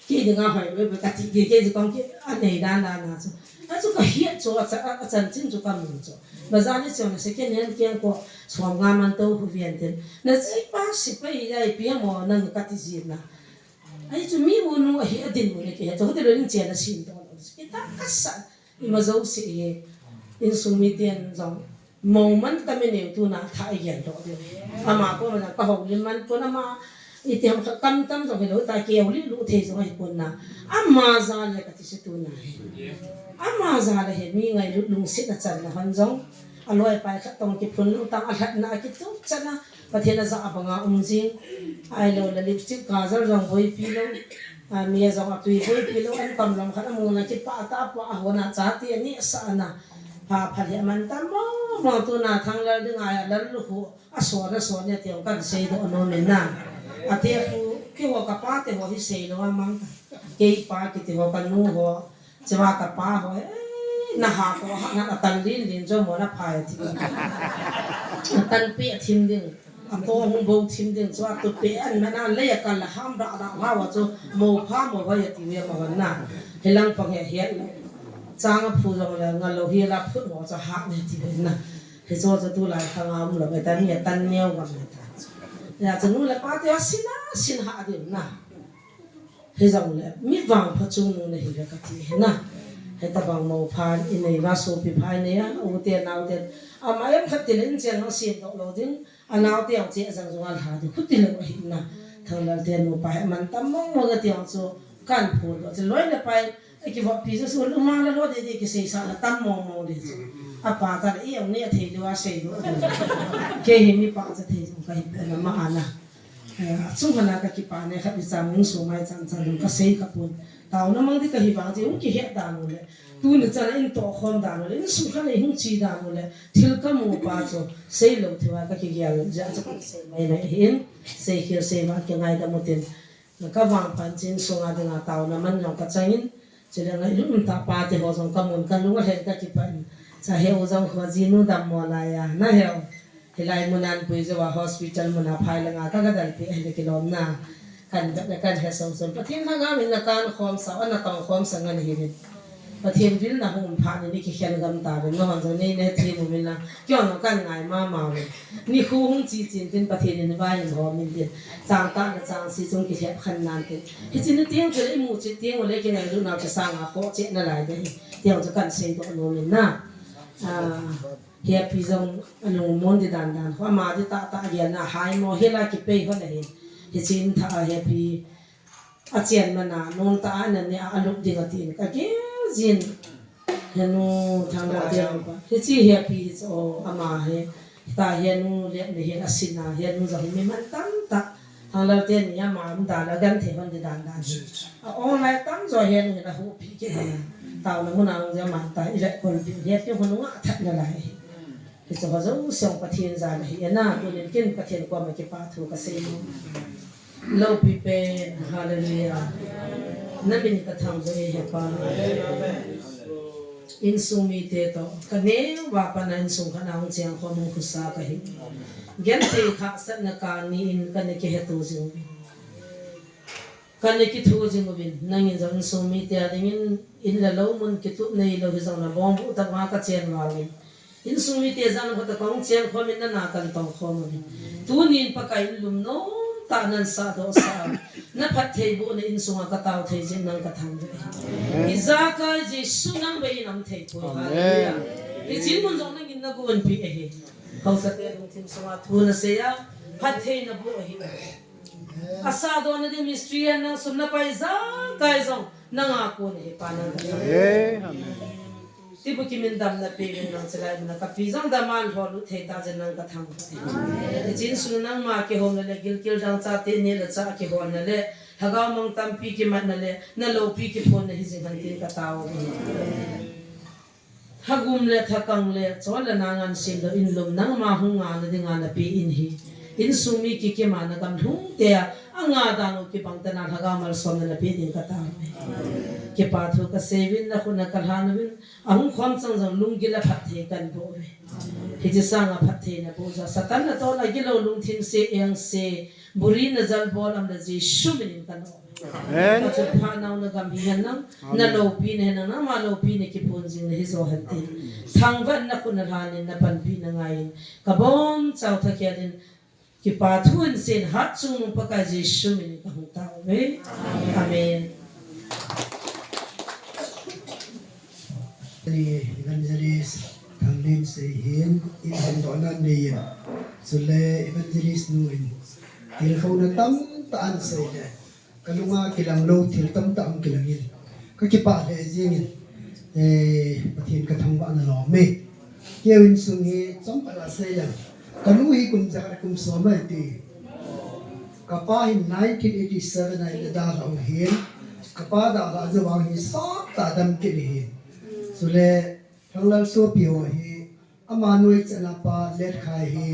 Kei dinga hoi be be kati be kei ji kong ki anei dan dan na chu. Achu kahet chu acha, achan chin chu kamu chu. Bazar ni chu na second hand kiang ko som nga man to hu vian tin. Na ji pa sipai ya i pi mo na kati ji na. Ahi chu mi u nu ahi adin u le kihe chu hotel in chia na sin to lo. Kita kasa ima jouse hi insung miten jong mo man tam inei u tuna tha igel doh diu. Ama koma jong kahoulim man pon ama iti ham kha kam tam jong hilou ta keu li lu thei jong ahi pon na. Ama jal le kati se tuna hi. Ama jal le hi mi ngailut lungset a chan na hon jong. Aloi pai khat tong kiphun lu tang alhat na akitup chan na. Pathen a ja a banga um jing. Ahilou le lipstick kajal jong boipi lou. A, mi a jong a tui boipi lou. An kam lam khat a mun a kipah ta pah a hon a chate ani sa na. Pha pha le man tam mo mo tuna Thanglal ding a lal lu hu. A so na so ne ti ong kan sei doh nom in na. Ate pu keiho kapa te ho hi sei lou a mang. Kei pa kiti ho kanu ho. Chua kapa ho, eh, na ha ko ha na atan lin lin chu mo na phai ti. Atan pe thim ding. A to hung bo thim ding chua tu pe an ma na le ya kan la ham ra ra ha wa chu mo pha mo wa ya ti we ma wa na. He lang pang he he. Chang a phu jong le nga lo hi la phut mo chu ha ne ti we na. He chu chu tu lai kha nga um lo me ta ni atan neo wa me ta. Ya chu nu le pa te a sin a sin ha ding na. Hijongle, mi vangpha chungnung nahi ve kati hi na. Hitabang mo pha inei va sopi pha inei a, u te nau te. Ama em khat tin in chen hung sim doh lou ding, anau te ang che jang jong a lha ding, khuti lou ahi na. Thanglal te nupa hi man tam mong mong ati ang chu, kan phul doh, chu loi le pai, a kivop pi chu, chu luma la lo de de kisei sa la tam mong mong de chu. Apa ta le, i ang ni a thei lou a sei lou a. Kei hi mi pa cha thei jong kahi na ma ana. Eh, achung hana ka kipa ne khat ni chang hung so mai chang chang hung ka sei ka pun. Taona mang di ka hi vang ti hung kihet dan u le. Tuni chan in toh khom dan u le. Insung khat nei hung chi dan u le. Thil ka mu pa chu sei lou thei va ka kigel ja chu ka sei mai mai hin. Sei khel sei va kingaidam u tin. Ka vangpha in chin sunga dinga taona man jong ka chang in. Chule ngailut um tah pa te ho jong ka mun ka lung a lhen ka kipah in. Cha he u jong ho jinu dammo lai a, na he u. Hilai mun a pui jou a hospital mun a phai langa ka ga dalpi ahile kilom na. Kan da kan he song song. Pathen lhagao in na kan khom sa, ana tong khom sa ngan hi ni. Pathen vil na hung pha ni ni kikhen gam ta ve. Na hon jong nei ne thi mu min la. Kyo no kan ngai ma ma ve. Ni khu hung chi chin tin Pathen in vai in ho min tin. Chang ta na chang si chung kikhen khan nan tin. Hichi ni tiang chu le i mu chi tiang u le kingailut nau chu sanga khoh cheh nalai de hi. Tiang chu kan sei doh nom in na. Ah, Happy jong alungmon di dan dan. Ho ama di tah tah gel na hai mo hila kipei ho le hi. Hichi in tha a Happy a chen mana non tah a na ni a lup ding a tin ka gel jin. Henu Thanglal te nu pa. Hichi Happy hi chu ama hi. Ta henu le ni hi a sin a henu jong hi mi man tam tah. Thanglal te ni ama um da la gan the hon di dan dan hi. A ong lai tam jo henu hi la hu pi ki na. Taona mun a ong ja man ta i le kol pi. Happy hon nga that na lai. Hi chu ho jo song Pathen ja la hi na. Tunin kin Pathen koma kipa thu ka sei. Loupi pen, hallelujah. Na min ka thangvah e he Pa. Insung mite toh, ka neo va pat na insung khat na hung cheng khom hung khusa ka hi. Genthei khahsatna kang ni in ka na kiheto jing uvin. Ka na kitho jing uvin, nangin jong insung mite a dingin, in le lou mun kitup neilou hijongle bongbuh tah a ka chen uvin. Insung mite jana khat kong chen khom in nana kan tong khom uvin. Tunin Pakai in lungnom tah nan sah doh sah a. Na phattheibohna insunga ka tao thei jeh in nang ka thangvah e. Ijakai Jesu nang bei in um thei poi. Amen. Hallelujah. Hiche mun jong nangin na gonpeh ahi. Haosa te lungthim sunga thu na sei a. Phatthei na boh ahi. Asah dohna ding ministry a nang sum na pai ijakai jong nanga kon ahi Pa nang ka thangvah e. Amen. Tibu kimin damna pe vin nang chilai na kapi jong daman ho lu thei ta jen nang ka thang. Ichin sun nangma kihona le gilkel dang chate ni le cha kihona le lhagao mang tampi kimatna le na lopi kiphonna hi jing hen tin ka tao. Thagum le thakang le chol le na ngan sin lo in lum nangma hung ngana dinga na pe in hi. Insung mi kikima na gamlhung te a, anga dan u kibang te na lhagao malsomna na pe ding ka tao. Kipa thu ka seivin na khut na ka lhan uvin, ahung khom chang jong lunggil a phatthei kan boh uve. Hiche sanga phatthei na boh jeh a Satan natohna gilou lungthim se, eng se, buri na jal bol am le Jesu min in kan Amen. Ka chun pha nau na gam hi hen nang, Amen. Na lopi na hen nang, nangma lopi na kiphon jing na hi jo hen tin. Thangvah in na khut na lhan in na panpi na ngai in. Ka bonchau thakhel in kipa thu in sin hat chung Pakai Jesu min in ka hung tao uve. Amen. Ni evangelist Thanglin sei hin, in hon doh nan nei in. Chule evangelist nu in. Tilkhouna tamtah an sei le. Ka lunga kilang lou thil tamtah hung kilang in. Ka kipah lheh jeng in. Eh, Pathen ka thangvah na lom e. Keu insung hi chomkhat a sei leng. Ka nu hi kum jakhat kum som ahi ti. Ka pa hin nineteen eighty-seven a in a dalha u hin. Ka pa dalha jou vang hi sot tah a dam kit ahin. Chule Thanglal sopi ho hi Ama nuichatna pa Letkhai hi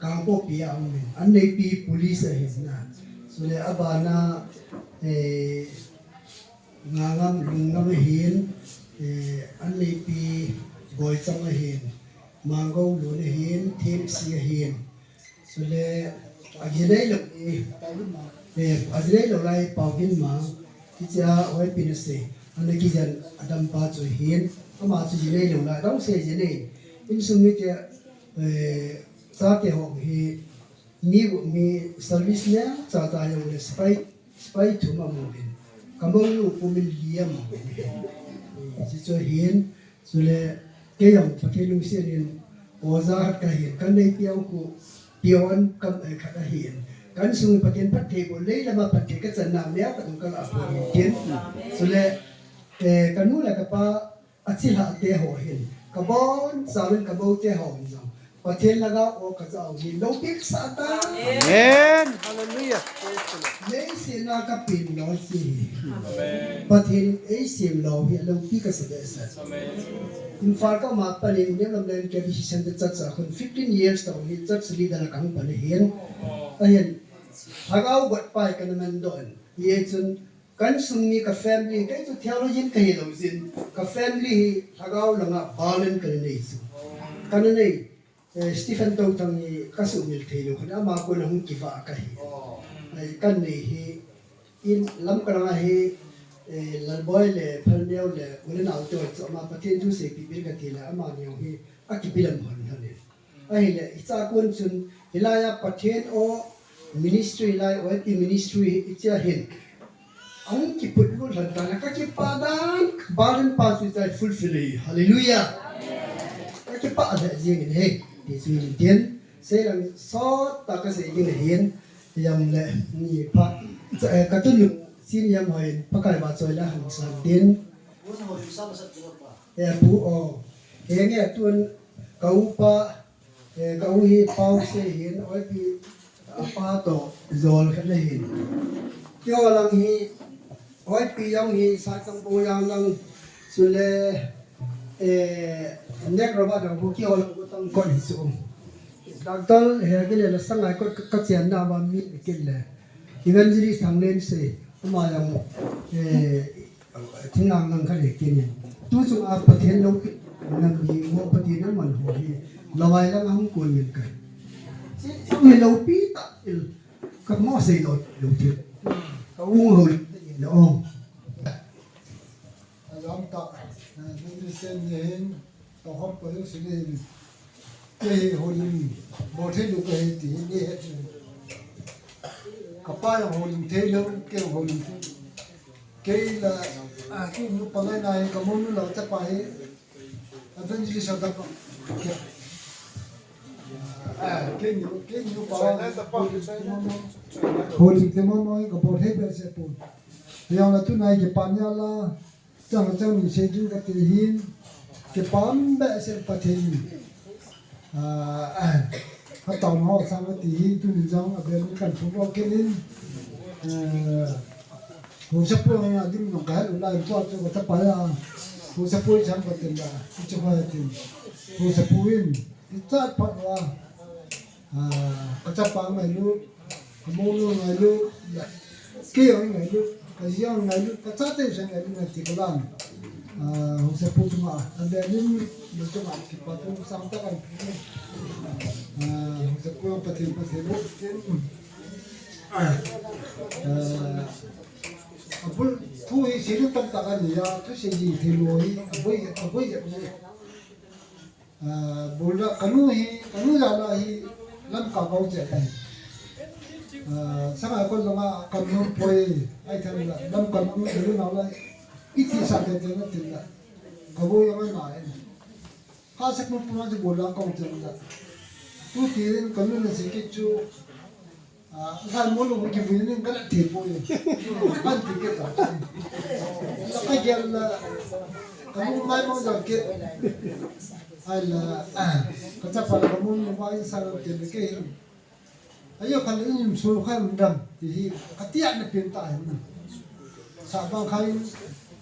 Kangpokpi a um in, an neipi police ahin na. Chule abana, eh, Ngangam Lungngam ahin, eh, an neipi Boicham ahin, Mango Lun ahin, Themsi ahin. Chule, ajinei lou, eh, eh, ajinei lou lai Paugin ma, kichea oi pina sei, ana kijen adam pa chu hin, ama chu jinei lou lai, dong sei jinei. Insung mite, eh, chate ho hi, mi, mi service ne, cha cha jong le spy, spy thum amu in. Kamong nu pumin li amu in. Eh, chi chu hin, Chule, kei jong Pathen lungset in, oja khat kahin, kan neipi jong khu, peon kam, eh, khat ahin. Kan sung Pathen phatthei bol, lei lama phatthei kachanna, neo khat jong kalah pon in tin. Chule, eh, kanu le kapa, achilhah te ho hin. Kabonchauvin kabou te ho hin jong. Pathen lhagao o kajah u hi loupi kasah tai. Amen. Hallelujah. Praise the Lord. Leiset a kapeng lou hi. Amen. Pathen in eisem lou hi loupi kasah behseh. Amen. Imphal kaum a pat in New Lamlen K B C Centre Church a khun fifteen years toh hi church leader a kahung pan ahin. Ahin. Lhagao got pai kana man doh in. Hichun Kan sung mi ka family, kei chu theologian kahi lou jin, ka family hi lhagao langa balance kana nei chu. Kana nei, eh, Stephen Touthang hi ka sumil thei lou, kana ama kona hung kivah kahi. Ai, kan nei hi, in Lamka langa hi, eh, Lalboi le, Phalneo le, U le Nau te chu ama Pathen thu seipeh bil kati le, amani hi, akibilam hon hon in. Ahile, hiche a kon chun, hilai a Pathen o ministry lai, O I P ministry hiche a hin. Ahung kiphut lut lhon tan, ka kipah dan, ka burden pa chu hiche a fulfill ahi. Hallelujah. Ka kipah lheh jeng in ahi, ti chu hin tin. Seilang sot tah kasei ding ahin, jong le, ni pha, eh, ka tunung, sin jam hoi, Pakai vahchoi le hung san tin. Eh, pu o. Henge tun ka upa, eh, ka u hi pau se hin, O I P apa toh jol khat le hin. Keiho lang hi, O I P jong hi, Saikang Boyang lang, chule, eh, Nek Robert lang, keiho lang ko tang kon hi chu. Doctor he kile la sangai ko ka, ka chian na ba mi kile. Evangelist Thanglen se, ama jong, eh, Thinglhang lang kha le kei ni. Tu chung a Pathen loupi, nam ni mo Pathen a man ho hi. Lawai lang a hung kon min kai. Chi, chi mi loupi ta il. Ka mo sei lo, loupi. Ka ung ho lo. Alam ta, eh, Christian ni hin. Tohop ko jong sini. Kei hi holim bol thei lou kahi ti hi ni het. Kapa jong holim thei lou, kei jong holim thei. Kei la, ah, kei nu pa ngai nai, ka mo nu la ta pa hi. Evangelist ta pa. Kei, ah, kei nu, kei nu pa. Holim te mo mo, ka bol thei behseh pon. Yang la tu nai ke pa nia la. Chang chang min sei ding kati hin, Kipah behseh Pathen in, ah, ka taona ho sang ati hi, tuni jong abel in kan thu bol kit in, ah, Haosapu a ding jong ka het u lai, tua chu ka chapa a, Haosapu i chang ka tin la, i chu ka tin, Haosapu in, i chat phat a, ah, ka chapa ngailut, ka mounu ngailut, kei jong ngailut, ka ji jong ngailut, ka chate jong ngailut na ti ka lan. Ah, Haosapu chunga, abel in, abel chunga, kipa thu sang tah kan. Ah, Haosapu Pathen, Pathen, Pathen. Ah, abul thu hi sei lou tamtah ani a, thusei jing thei lou hi, aboi, aboi jep jep. Ah, bul la, ka nu hi, ka nu jal a hi Lamka ka u che ahi. Ah, sanga kon langa ka nu poi, ahi than la, Lamka nu, ka nu na la, i thi sa te te na tin la, ka bu ya ma na e. Ka se kun puna je bul la ka u che la. Tu ti rin ka nu na se ki chu, Ah, zan mo lo ki vui ning ka la te po e. Ban ti ke ta. La ka gel la. Ka mu mai mo za ke. Ai la, ah, ka chapa ka mu ni mai sa lo te ke. Ayo ka le nim su ka dam ti hi. Ka ti an pin ta hin. Sa bang kha in,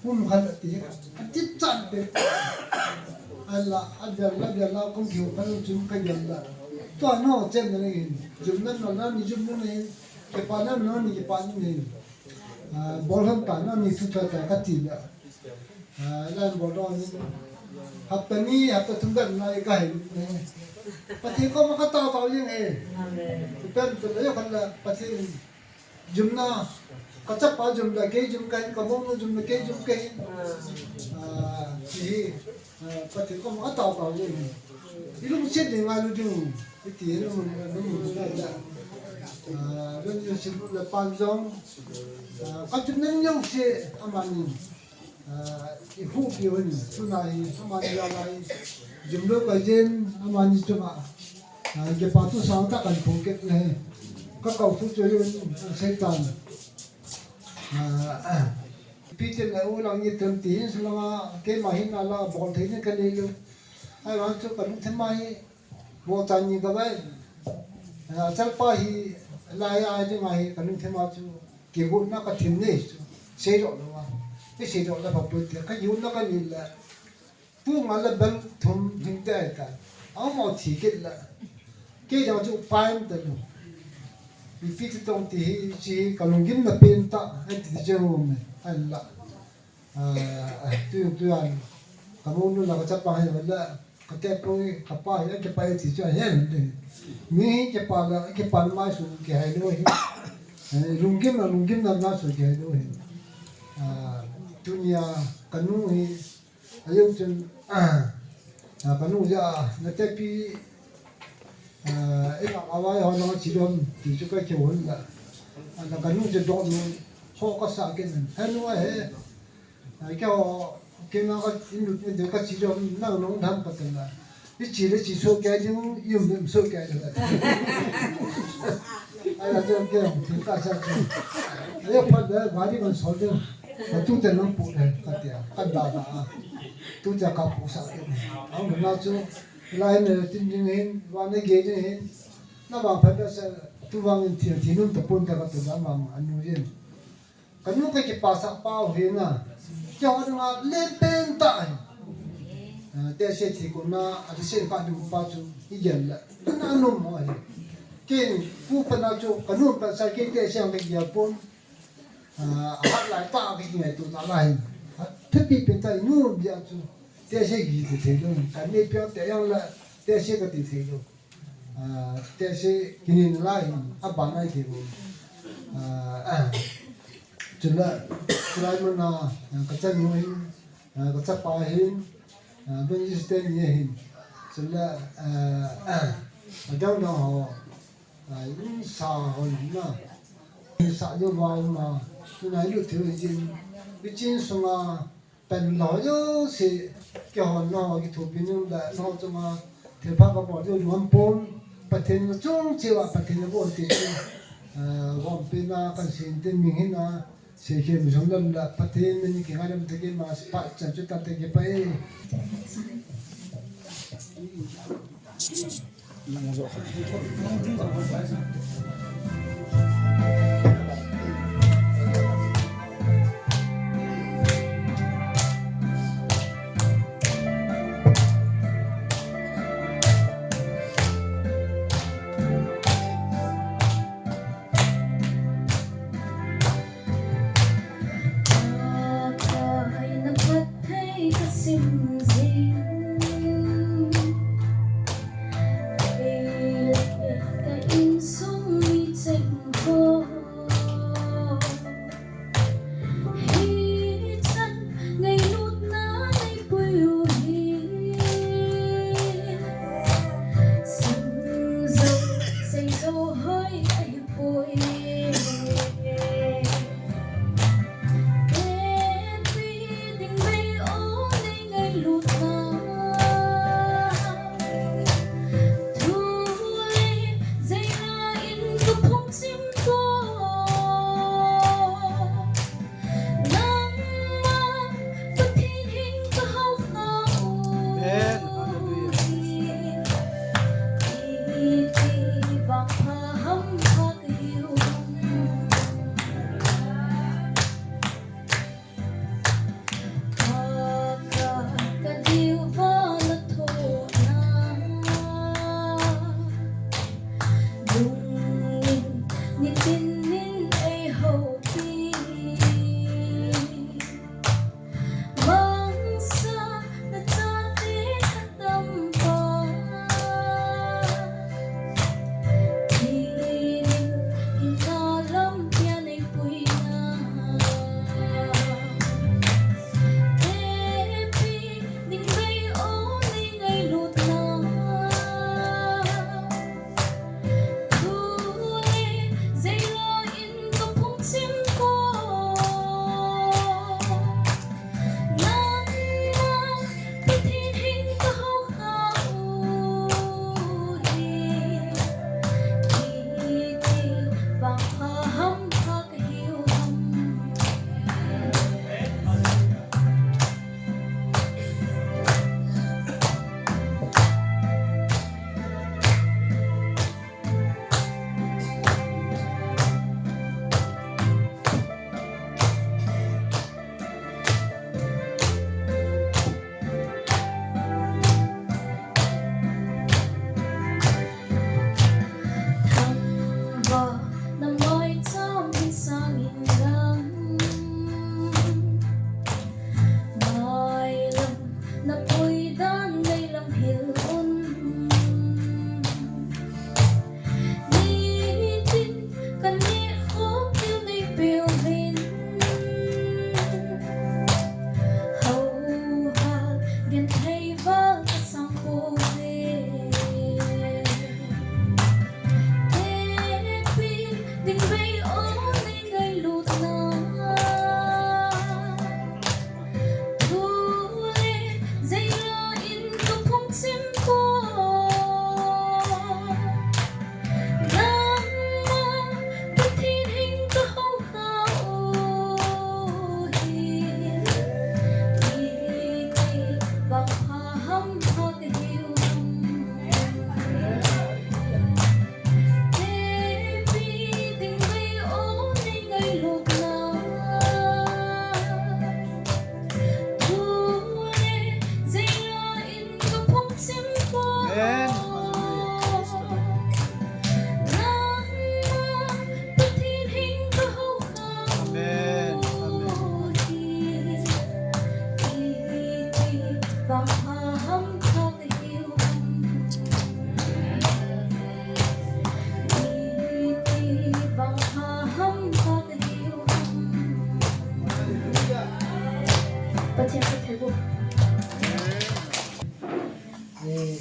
kum khat ti, ka tip chan pe. Ala, a bel la, bel la, kum kiu ka lu chum ka yam la. Tua no chen na ni hin, jum na no na ni jum na ni hin, kipa na no ni kipa na ni hin. Ah, bol hon ta no ni thu ta ta ka ti la. Ah, lan bol do ni. Hapta ni, hapta thum da na ka hin. Pathen koma ka tao tao jeng e. Amen. Pen tu la yo kan la Pathen. Jumna, ka chapa jum la kei jum ka hin, ka mounu jum la kei jum ka hin. Ah, ti hi, ah, Pathen koma ka tao tao jeng hi. I lungset ding ngailu ding, i ti lungset, lungset la. Ah, lungset la pan jong. Ah, ka jum na jong se amani. Ah, i hu pi hun, tuna hi, amani la la hi. Jum lo ka jen, amani chunga. Ah, kipa thu sang tah kan phong kit na hi. Ka kau thu chu yun, Satan. Ah, ah. Pi tin la u lang ni tem ti hin, sung langa, keima hin ala, bol thei ni ka nei lo. Ai, vang chu ka lungthim a hi, Bo chan ni ka vai. Ah, chapa hi, lai a ding a hi, ka lungthim a chu, kigotna ka thim nei chu, sei lo lo a. Kei sei lo la pha put te, ka yun na ka ni la. Tu nga la bel thum ding te ai ta. Au mo thi kit la. Kei jang chu paim ta lo. Mi pi ti tong ti hi, chi ka lunggim na pen ta, ai ti je mo me, ai la. Ah, tu, tu an, ka mounu la ka chapa hi la, ka te poi, ka pa hi, ka pa hi ti chu a hen de. Mi hi kipa la, kipa mai su kihai lo hi. Eh, lunggim na, lunggim na na su kihai lo hi. Ah, tunia ka nu hi, a jong chun, ah, ah, ka nu ja, na te pi, Ah, ina awai ho na chi dom ti chu ka kihon la. Ana ka nu chu dom nu ho ka sa ken. He nu a he. Ai ka ho ken na ka in lut in de ka chi dom na nong dham ka ten la. I chi le chi so ka ding, yum yum so ka ding. Ai la chu ke ti ka sa chu. Ai pa da ba di man so de. Ka tu te nong pu de ka tia. Ka da da. Tu te ka pu sa ken. Ang na chu Lai na tin ding hin, vang na gei ding hin, na vang phat na sa, tu vang in thil, thil nun ta pun ta ka tu na vang anu yin. Ka nu ka kipa sa pa u hin na, kia ho nga le pen ta hin. Ah, te se thi ko na, a te se ka nu pa chu, i gel la, na nu mo hin. Ken, pu pa na chu, ka nu pa sa ke te se ang ka gel pun. Ah, a hat lai ta ka ki ngai tu na lai. Thupi pen ta nu bia chu. Te se ki ti thei lo. Ka ne pia te yang la te se ka ti thei lo. Ah, te se ki ni lai a ba nai thei lo. Ah, ah. Chula, chula mo na ka cha nu hin, ah, ka cha pa hin, ah, ben is te ni hin. Chula, ah, ah. A dang dang ho. Ah, in sa ho na. In sa yo ma ma. Tuna ilu thil jin. Bichin sunga pen lo yo si ke hon no ki thu pin la no chunga thil pha ka bol yo nuam pon. Pathen chung che wa Pathen bol ti chu. Ah, bol pin na kan sin tin ming hin na. Si ke mi sung lam la Pathen ni ki ngalam te ki ma pa chan chu ta te ki pa e.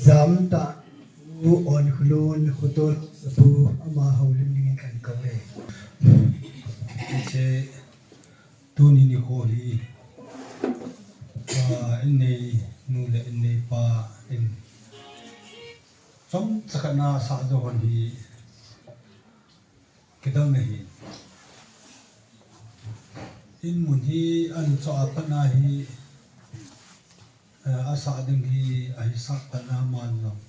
Jamta u on khulun khutol sapu ama houlim dingin kan kau e. Hiche tuni nikho hi, ah, innei nu le innei pa in chomcha khat na sah jo hon hi kidang ahi. In mun hi an cho a pat na hi Eh, asah ding hi ahisah pan a, aman jong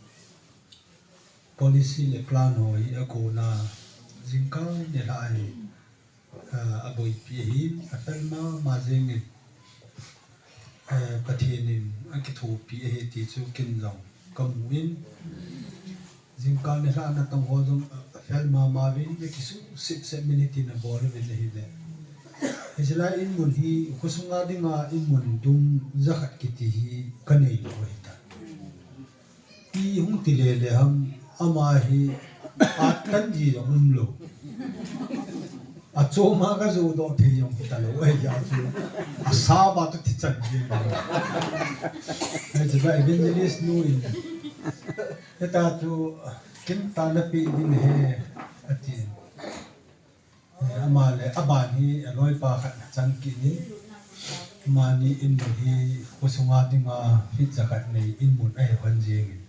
policy le plan ho hi akona jingkah nilhah hi, eh, aboipi ahin, afel mama jengin, eh, Pathen in akithopi ahi ti chu ken jong kamun, jingkah nilhah natong ho jong afel mama uvin, akisuhset set minute in abol uvin ahile. Hichelai in mun hi, khosunga dinga in mun dung jakhat kiti hi kanei lou ahitai. Ti hung ti lele ham, ama hi atkan ji jong umlou. Achom a kajoh doh thei jong hitalou ahi a chu. Asaba chu ti chan ji. Hiche evangelist nu in, hita chu kin ta napi ding ahi, ati. Eh, ama le aban hi aloipa khat achang kit in, amani in mun hi khosunga dinga feet jakhat nei in mun ahi van jengin.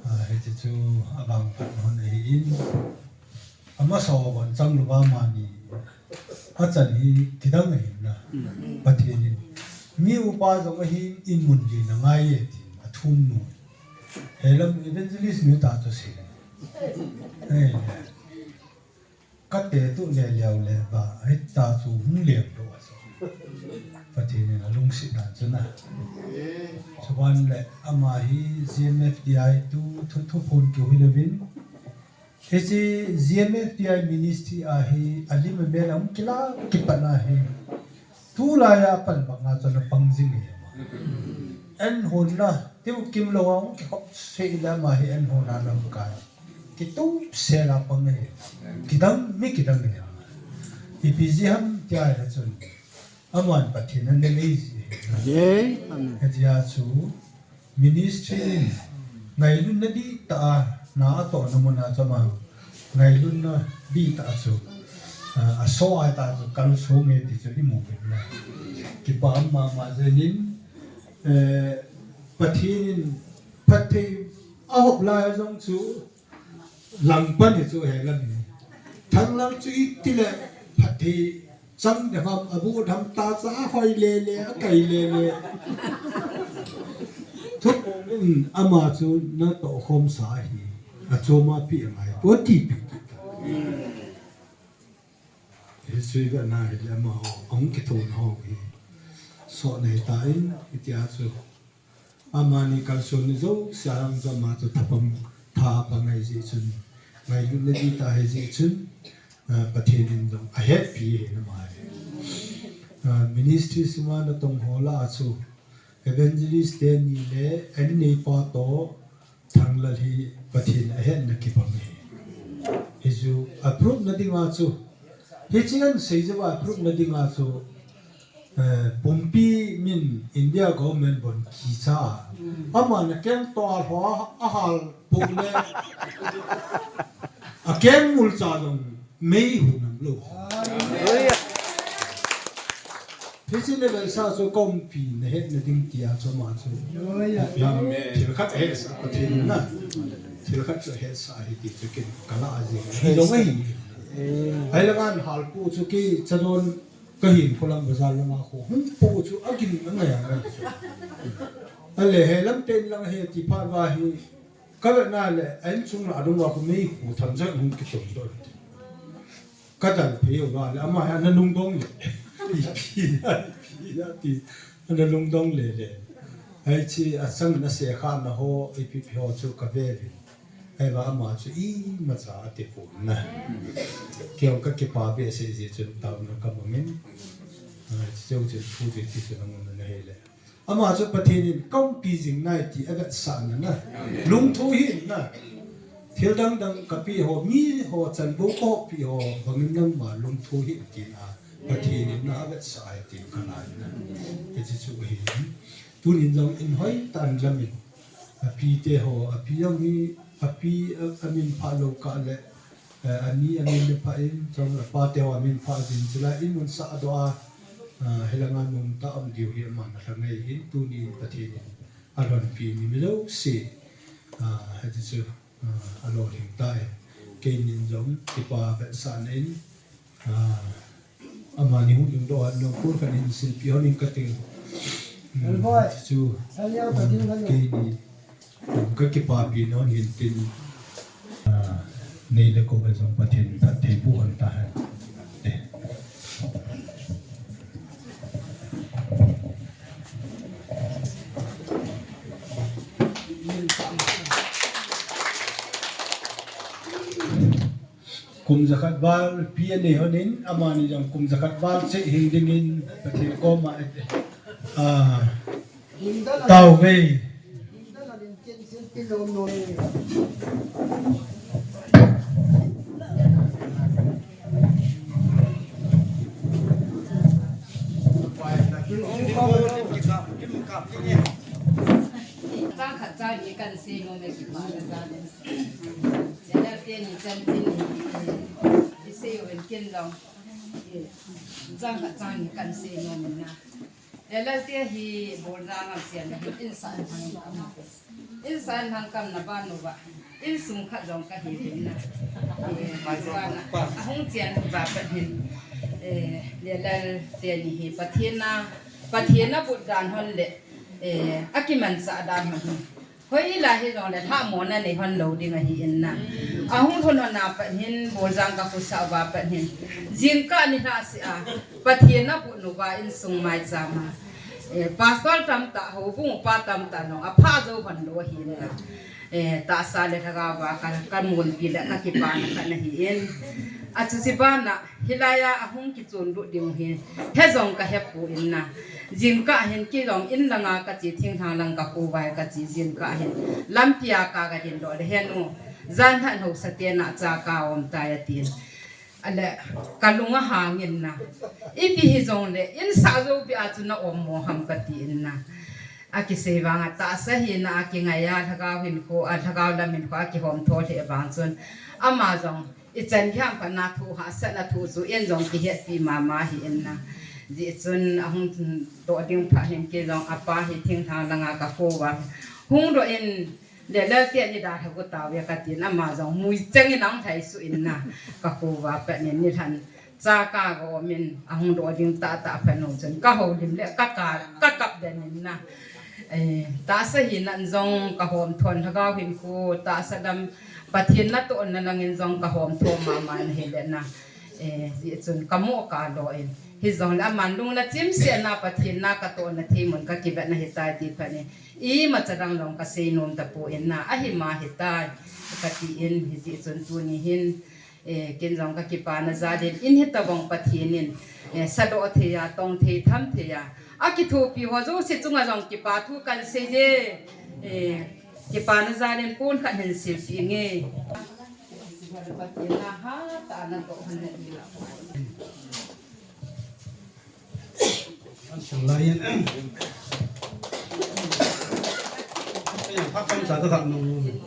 Ah, hiche chu avangphat hon ahin. Amasa hon chang louva amani achan hi kidang ahin na. Pathen in mi upa jong ahin in mun lina ngai e tin athum nu. Helam evangelist nu ta chu sei. Eh. Kate tu le leo le ba, hita chu hung lem lou a chu. Pathen in alungset dan chu na. Chuban le ama hi G M F D I tu thu, thuphon kiu hi louvin. Hiche G M F D I ministry a hi alim amel a hung kila kipat na hi. Tulai a pan banga chu ana pang jing e ama. An hon na, tiu kim lou a hung kikhop sei le ama hi an hon a lamkai. Kitup sel a pang e. Kidang, mi kidang e ama. Ipi jeh ham tia le chun. Aman Pathen ana nei ji e. Amen. Hitia chu. Ministry in ngailutna dihtah a, na atohna mun a chu ama ngailutna dihtah a chu, ah, aso a tah chu kalsong e ti chu imu uvin na. Kipa mama jengin, eh, Pathen in phatthei ahop lai a jong chu langpan hi chu helam hi. Thanglal chu itile phatthei chang ding ham, abu dam ta cha ahoi lele, akai lele. Thuphon in ama chu natoh khomsa ahi. Achom a pi angai. Tua tipi kit ta. Hiche chu ivet na hile amaho, ahung kithona ho hi. Soh nei tan, hitia chu. Amani kalson ni jouse a jong chu ama chu thapang, thapang ahi jeh chun, ngailutna dihtah ahi jeh chun, ah, Pathen in jong ahetpi ahi nama hi. Ah, ministry sunga natong ho lah a chu, evangelist teni le an neipa toh, Thanglal hi Pathen ahetna kibang ahi. Hichu approve na dinga chu, hiche an sei jeh uva approve na dinga chu, eh, pumpi min India government bon kicha. Aman akeng toh a ho ahal pu le. Akeng mul cha jong mei hu nam lou. Hallelujah. Hiche level sa chu kaumpi na hetna ding tia chu ama chu. Hallelujah. Amen. Thil khat ahetsah Pathen in na. Thil khat chu ahetsah ahi ti chu ken kalah jing. Hi jong ahi. Amen. Ahile ngan hal pu chu kei chadon kahin kholam bazar lama khu. Hung pu chu agin angai angai. Ahile helam ten lang ahi ti phat uva hi. Kavet na le, a inchung lah a dung uva khu mei hu tham jat hung kichom doh. Kadal phei uva le, ama hi ana lungdong le. Ipi, ipi, ipi ti, ana lungdong lele. Hiche achang na se kha na ho, ipi ipi ho chu kave uvin. Ahivang ama chu imacha ati pon na. Kei jong kakipa behseh jeh chun taona kamangin. Ah, hiche chun thu jeh ti chun amun na hile. Ama chu Pathen in kaumpi jing nai ti avetsahna na. Lungthu hih in na. Thil dang dang kapeh ho, mi ho chan bou kahoppi ho, bangin nangma lungthu hih in tina. Pathen in na avetsah ahi ti kalah in na. Hiche chu ahi. Tunin jong in hoitah in lamin. Api te ho, api jong hi, api a, amin phah lou kah le. Eh, ani amin le phah in, chule apate ho amin phah jin chule in mun sah doh a, ah, hilanga nomtah um diu hi aman alha ngei hin, tuni Pathen in alhonpi ni mi jouse, ah, hiche chu, ah, alolhing tai. Keinin jong kipa vetsahna in, ah, amani hung dingdoh a, nong pur khat in silpi hon in kating. Chu keini ka kipapi nom hin tin, nei le kou a jong Pathen in phatthei boh hen tahen. Kum jakhat val pi anei hon in, amani jong kum jakhat val cheh hing dingin Pathen koma tao ve. Chang khat chang ni kan sei nom e, kipa le jal in. Channel te ni chan tin ni, i sei uvin kin jong. Chang khat chang ni kan sei nom e na. Lelal te hi Boljang a cheng hin insung lhangkam. Insung lhangkam na ban uva, insung khat jong kahi hin na. Eh, bana, ahung cheng uva pat hin, eh, Lelal te ni hi Pathen a, Pathen a but dan hon le, eh, akimanchah dan hon hin. Hoilai hijongle lhamonna nei hon lou ding ahi in na. Ahung lhun hon a pat hin, Boljang ka khosah uva pat hin, jingkah nilhah seh a, Pathen a but uva insung maicham a, eh, pastor tamtah, houbung upa tamtah jong apha jou hon lou ahi in na. Eh, tahsa le lhagao va ka, ka munpi le ka kipana khat ahi in. Achuti bana, hilai a ahung kichon lut ding u hi, he jong ka hepoi in na. Jingkah hin kei jong in langa ka che, thinglhang lang ka kou vai ka che, jingkah hin lampi a ka, ka dindoh le, he nu, jan lhah haosa te na cha ka um tai atin. Ale, ka lung ahang in na. Ipi hijongle, insung jou pi a chu na um mo ham kati in na. Akisei vang a tahsa hina a kingai a, lhagao hinkho, a lhagao lam hinkho a kihom tho lheh vang chun, ama jong ichan gei ham khat na thu hahsatna thu chu in jong kihetpi mama ahi in na. Hijeh chun ahung doh ding phat hin kei jong apa hi thinglhang langa ka kou va. Hung doh in, Lelal te ni da lhagu tao ve katin, ama jong mui cheng in ahung lhai suh in na. Ka kou va pat nin nilhah in cha ka ga um in, ahung doh ding tahtah phat nung chun ka houlim le ka ka, ka kap den in na. Eh, tahsa hina in jong ka hom thon, lhagao hinkho, tahsa lam, Pathen natohna lang in jong ka hom thon mama in ahile na. Eh, hijeh chun ka mo ka lo in. Hijongle aman lung la chimseh na Pathen na ka tohna thei mun ka kivet na ahitai ti phat in. Imacha dang jong ka sei nom tapoi in na. Ahi ma ahitai. Kati in hijeh chun tuni hin. Eh, ken jong ka kipana jal in, in hitobang Pathen in, eh, sadoh thei a, tong thei, tham thei a, akithopi ho jouse chunga jong kipa thu kan sei e. Eh, kipana jal in kon khat hin sei inge. Pathen a hatah a natoh hon in. An sung lai in. Ai, phat chomcha ka kap nung.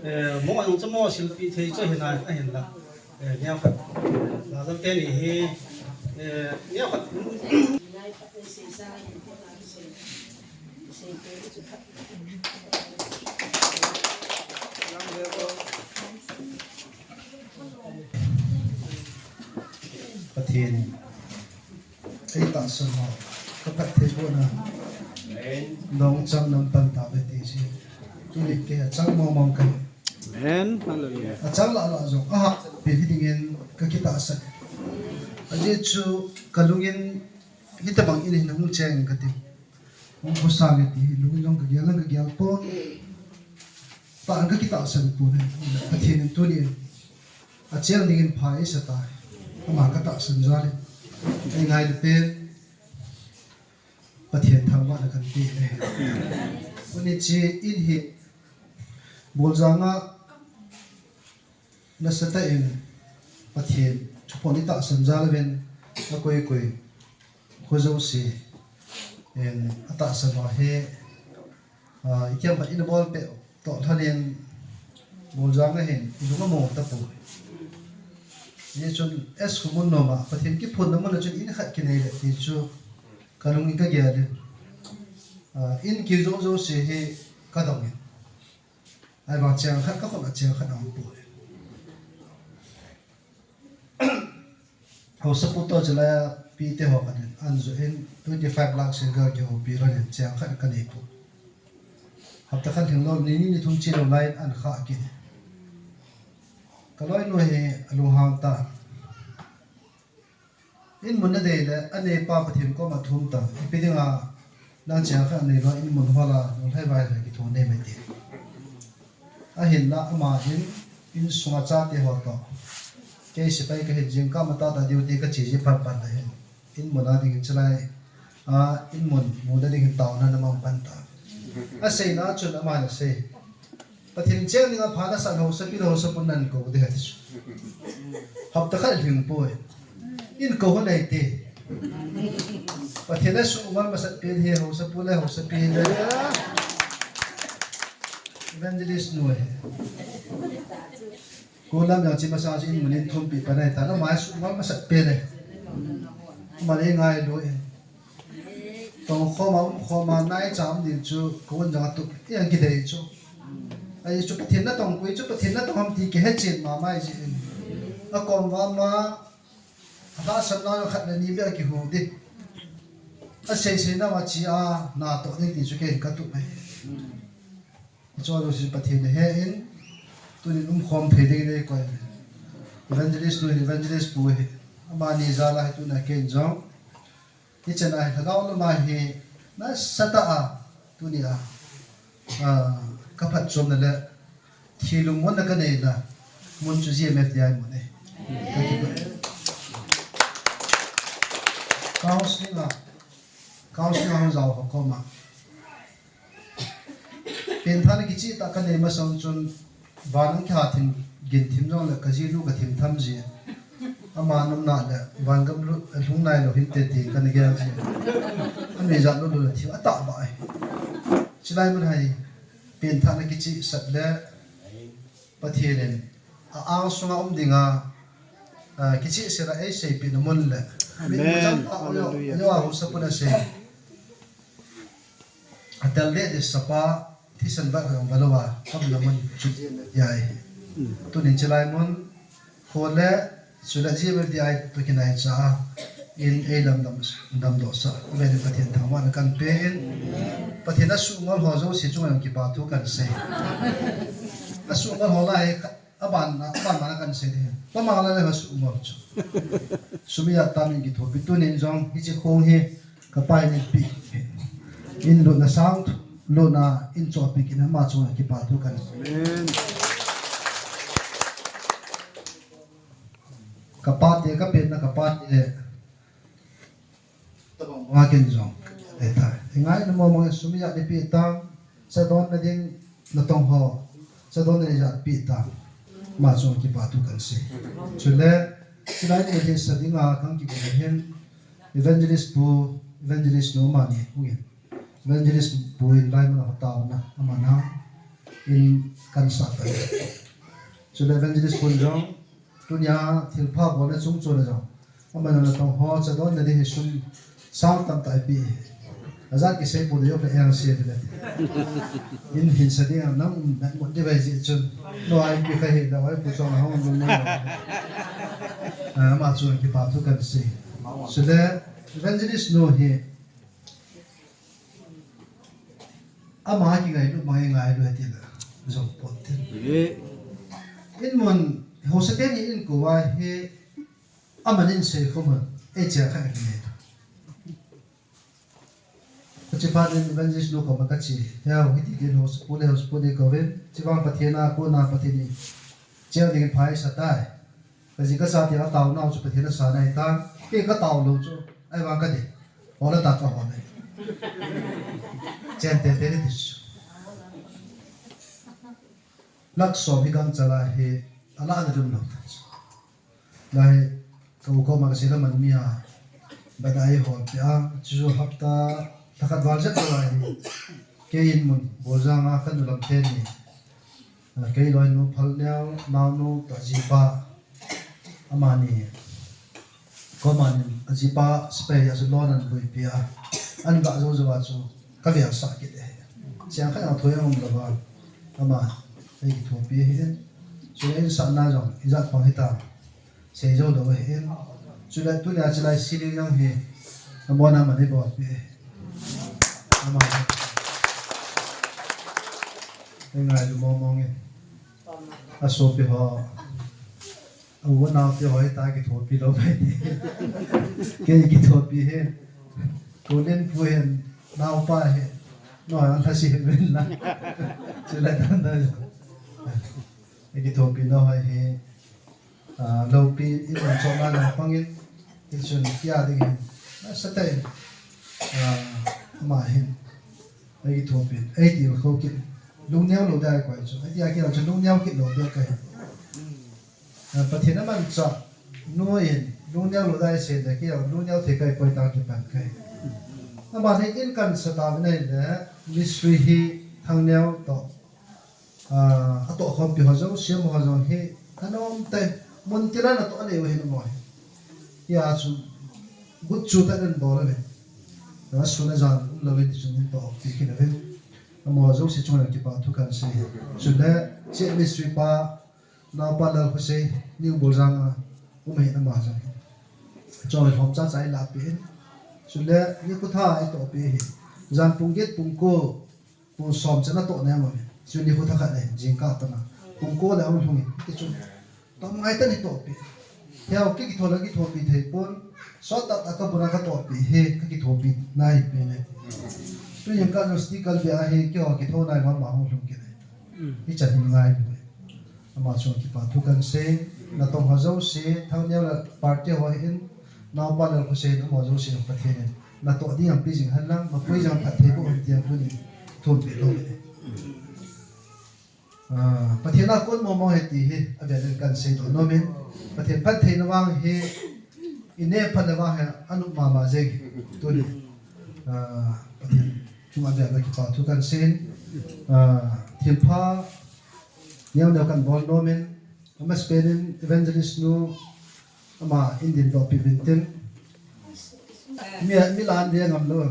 Eh, mo nung chu mo silpi thei chu hinai, ahin la. Eh, neo khat. La jal te ni hi. Eh, neo khat. Pathen. Ei tahsan ho, ka phatthei bohna. Amen. Nong chang nam pan tave ti chu. Tuni kei achang mong mong kahi. Amen. Hallelujah. Achang lah lah jong, aha, pi hi dingin ka kitahsan. Ajeh chu ka lung in, hitobang in hin hung cheng kati. Hung khosah nge ti hi, lung in jong ka gel, ka gel pon. Tah in ka kitahsan pon. Pathen in tuni in. Acheng dingin pha eisa tai. Ama ka tahsan jal in. Ei ngai le pen. Pathen thangvahna kan pe le. Tuni chu in hi Boljang a nasatah in Pathen thuphon i tahsan jal uvin akoi koi. Kho jouse in atahsan ho hi. Ah, i kiam khat in abol peh toh lhon in Boljang a hin i lung amo tapoi. Hijeh chun S Khumun nom a Pathen kiphonna mun a chun in khat kinei le ti chu ka lung in ka gel in. Ah, in keu jou jouse hi ka dong in. Ahivang cheng khat ka khut a cheng khat aum poi. Haosapu toh chulai a Pi te ho khat in an ju in twenty five lakh single kihoupi lou in cheng khat ka nei poi. Hapta khat lhing lou, ni ni ni thum che lou lai in an kha kit. Ka loinu hi alunghang ta. In mun na dei le, a neipa Pathen koma thum ta. Ipi dinga nang cheng khat nei lou, in mun hol a, nung lhai vai le kithong nei mai ti. Ahinla ama hin, insunga chate ho toh. Kei sepai ka hin jingkah matah tah duty ka che ji phat phat le hin. In mun a ding in chalai, a, in mun, mun a ding in taona na mang pan ta. Aseina chun ama na sei. Pathen cheng dinga pha nasah le haosapi le haosapu nan kou ding ahi ti chu. Hapta khat lhing poi. In kou hon ahi ti. Pathen a suhngol masat pen hi haosapu le haosapi le. Evangelist nu ahi. Kou lam jong che masang chu in mun in thumpi pan ahi ta. Ama suhngol masat pen ahi. Ama le ngailu e. Tong khom a, um khom a, naicha um ding chu, ka un jong a tup, i ang kidei chu. Ahi chu Pathen natong poi chu, Pathen natong ham ti kihe chen mama ahi jeh in. Akom vang ma, alhahsamna khat le ni beh a kihu ding. Asei sei na ma che a, natoh ding ti chu kei ka tup e. Hiche jouse Pathen ahe in, tunin umkhom thei ding in eikoi. Evangelist nu hin, Evangelist pu hin, amani jal a hi tuna ken jong. Hichan a hi, lhagao lam a hi, nasatah a, tuni a, a, ka phatchomna le, thi lungmonna ka neina, mun chu G M F D I mun ahi. Counseling a, counseling a hung jao ho koma. Penthahna kicheh tah ka nei masang chun, van ang kiha thim, gin thim jong le ka jinu ka thim tham ji. Ama nomna le van gam lu, lhung nailou hinte ti kana gel ji. Anui jat lou lou le thim atah ba ahi. Chulai mun hi, penthahna kicheh sat le, Pathen in a-ang sunga um dinga, a, kicheh sela eiseipeh na mun le. Amen. Min chang pa, Hallelujah. Yo, yo, a, haosapun asei. Atel deh deh sapa, thisan vat hoi ong valou a, kam na mun chu ya e. Mm. Tunin chulai mun, kho le, Chule G M F D I toh kinaicha a, in ei lam dam, damdoh sah, ven Pathen thangvahna kan pe in, Pathen a suhngol ho jouse chunga jong kipa thu kan sei. A suhngol ho lai, a ban na, a ban na kan sei ding. Pa ma la le ha suhngol chu. Sum ijat tam in kithopi tunin jong, hiche khong hi, ka pa in pe. In lutna sang, lutna in chohpeh in ama chunga kipa thu kan sei. Amen. Ka pate, ka penna ka pate. Tabang banga ken jong. Eta. Ingai na mo mo sum ijat nei pe tang. Chadonna ding natong ho. Chadonna nei ijat pe tang. Ama chunga kipa thu kan sei. Chule, chulai mun hi sa dinga kan kibol hin. Evangelist pu, evangelist nu amani hung in. Evangelist pu in lai mun a taona, amani in kan sah ta. Chule evangelist pu jong, tunia thilpha bolna chung chon a jong. Amani natong ho, chadonna ding hi sum sang tamtah eipeh. Ajat kisei pu ding jong le eng sei le. In hin sa ding a nang um na mo ding vai ji chun. No ai pi kha hi la ai pu chong a hung lung na. Ama chunga kipa thu kan sei. Chule evangelist nu hi Ama kingailu, ma ngailu ati la, jong pon tin. Ye. In mun, haosa teni in kou a hi, aman in sei khom a, ei cheng kha kinei. Kachi phat in evangelist nu koma kachi. Heo, hiti kin haosa pu le haosa pu ni kou in, chivang Pathen a, kona Pathen in. Cheng ding phai sa tai. Kaji kasa tia taonau chu Pathen a sa nai ta. Kei katao lou chu. Ahivang kati. Hola ta kahol e. Chen tete ni ti chu. Lakh som hi gangchal a hi. Ala na dum lou ta chu. Lai ka u koma kasei la man mi a. Bada ai hol pia. Chu hapta tha khat val jep lai hi. Kei in mun. Boljang a kanu lam teni. Kei loinu Phalneo, naonu toh ajipa, amani, komanin ajipa sepai a chu loan an buipi a, an gah jou jou a chu ka velsah kit e. Cheng khat a thoi a um lou a, ama ei kithopi ahi. Chu insahna jong ijat pang hitam. Sei jou lou ahin. Chule tunia chulai sili jong hi. Amona mani bol pi. Ama. Ngailu mong mong e. Asopi ho. Au, naopi ho ta kithopi lou mai. Kei kithopi he. Kolen pu hen, naopa he. No, an thasi he ven la. Chule dan da. Kithopi lou hai he. Ah, loupi in an choma na pangin. Ichun kia ding hin. Nasatai. Ah, ama hin. Ei kithopi. Ei til kho kit. Lungneo lou dai koi chu. Ei tia kia chu lungneo kit lou dai kai. Ah, Pathen aman cha, nu in, lungneo lou dai se le kei, lungneo thei kai poi ta kipan kai. Ama nei in kan sa ta vinai le, mystery hi Thangneo to. Ah, ato khompi ho jong, siam ho jong hi, anom te, mun tila na to anei u hin mo hi. Ia chu, gut chu ta den bol le. Na su na jan, um lo le ti chu nin to, ti kin le. Amo jong si chung le kipa thu kan se. Chu le, si mystery pa, Naopa Lal Khosei, New Boljang a, um ahin ama jong. Choi hom cha cha i la pi in. Chule, ni khu tha i to pi hi. Jan pung get pung ko, pung som chan a to ne ma mi. Chu ni khu tha khat le, jingkah pa na. Pung ko le a um hung in. Ti chu. Tom ngai ta ni to pi. Hiao ki kitho la kitho pi thei pon. Sot ta ta ka bu na ka to pi he, ka kitho pi nai pi ne. Tu yang ka no sticker be a he, ki ho kitho nai ma ma hung hung ki ne. Hi chan hin ngai bu. Ama chung kipa thu kan se, natong ho jouse, Thangneo le party ho hin, naopa le ho se, ama jouse Pathen in. Nato ding api jing hen lang, mapui jang phatthei boh hen ti a tuni thum pe lou le. Ah, Pathen a kon mo mo he ti hi, avel in kan sei doh nom in. Pathen phatthei na vang hi, i ne phat na vang hi, anop mama jeng tuni. Ah, Pathen chung avel a kipa thu kan sei in. Ah, thilpha, Neo neo kan bol nom in, ama Spain in evangelist nu, ama in din doh pi vin tin. Mi, mi lan dia ngam lo.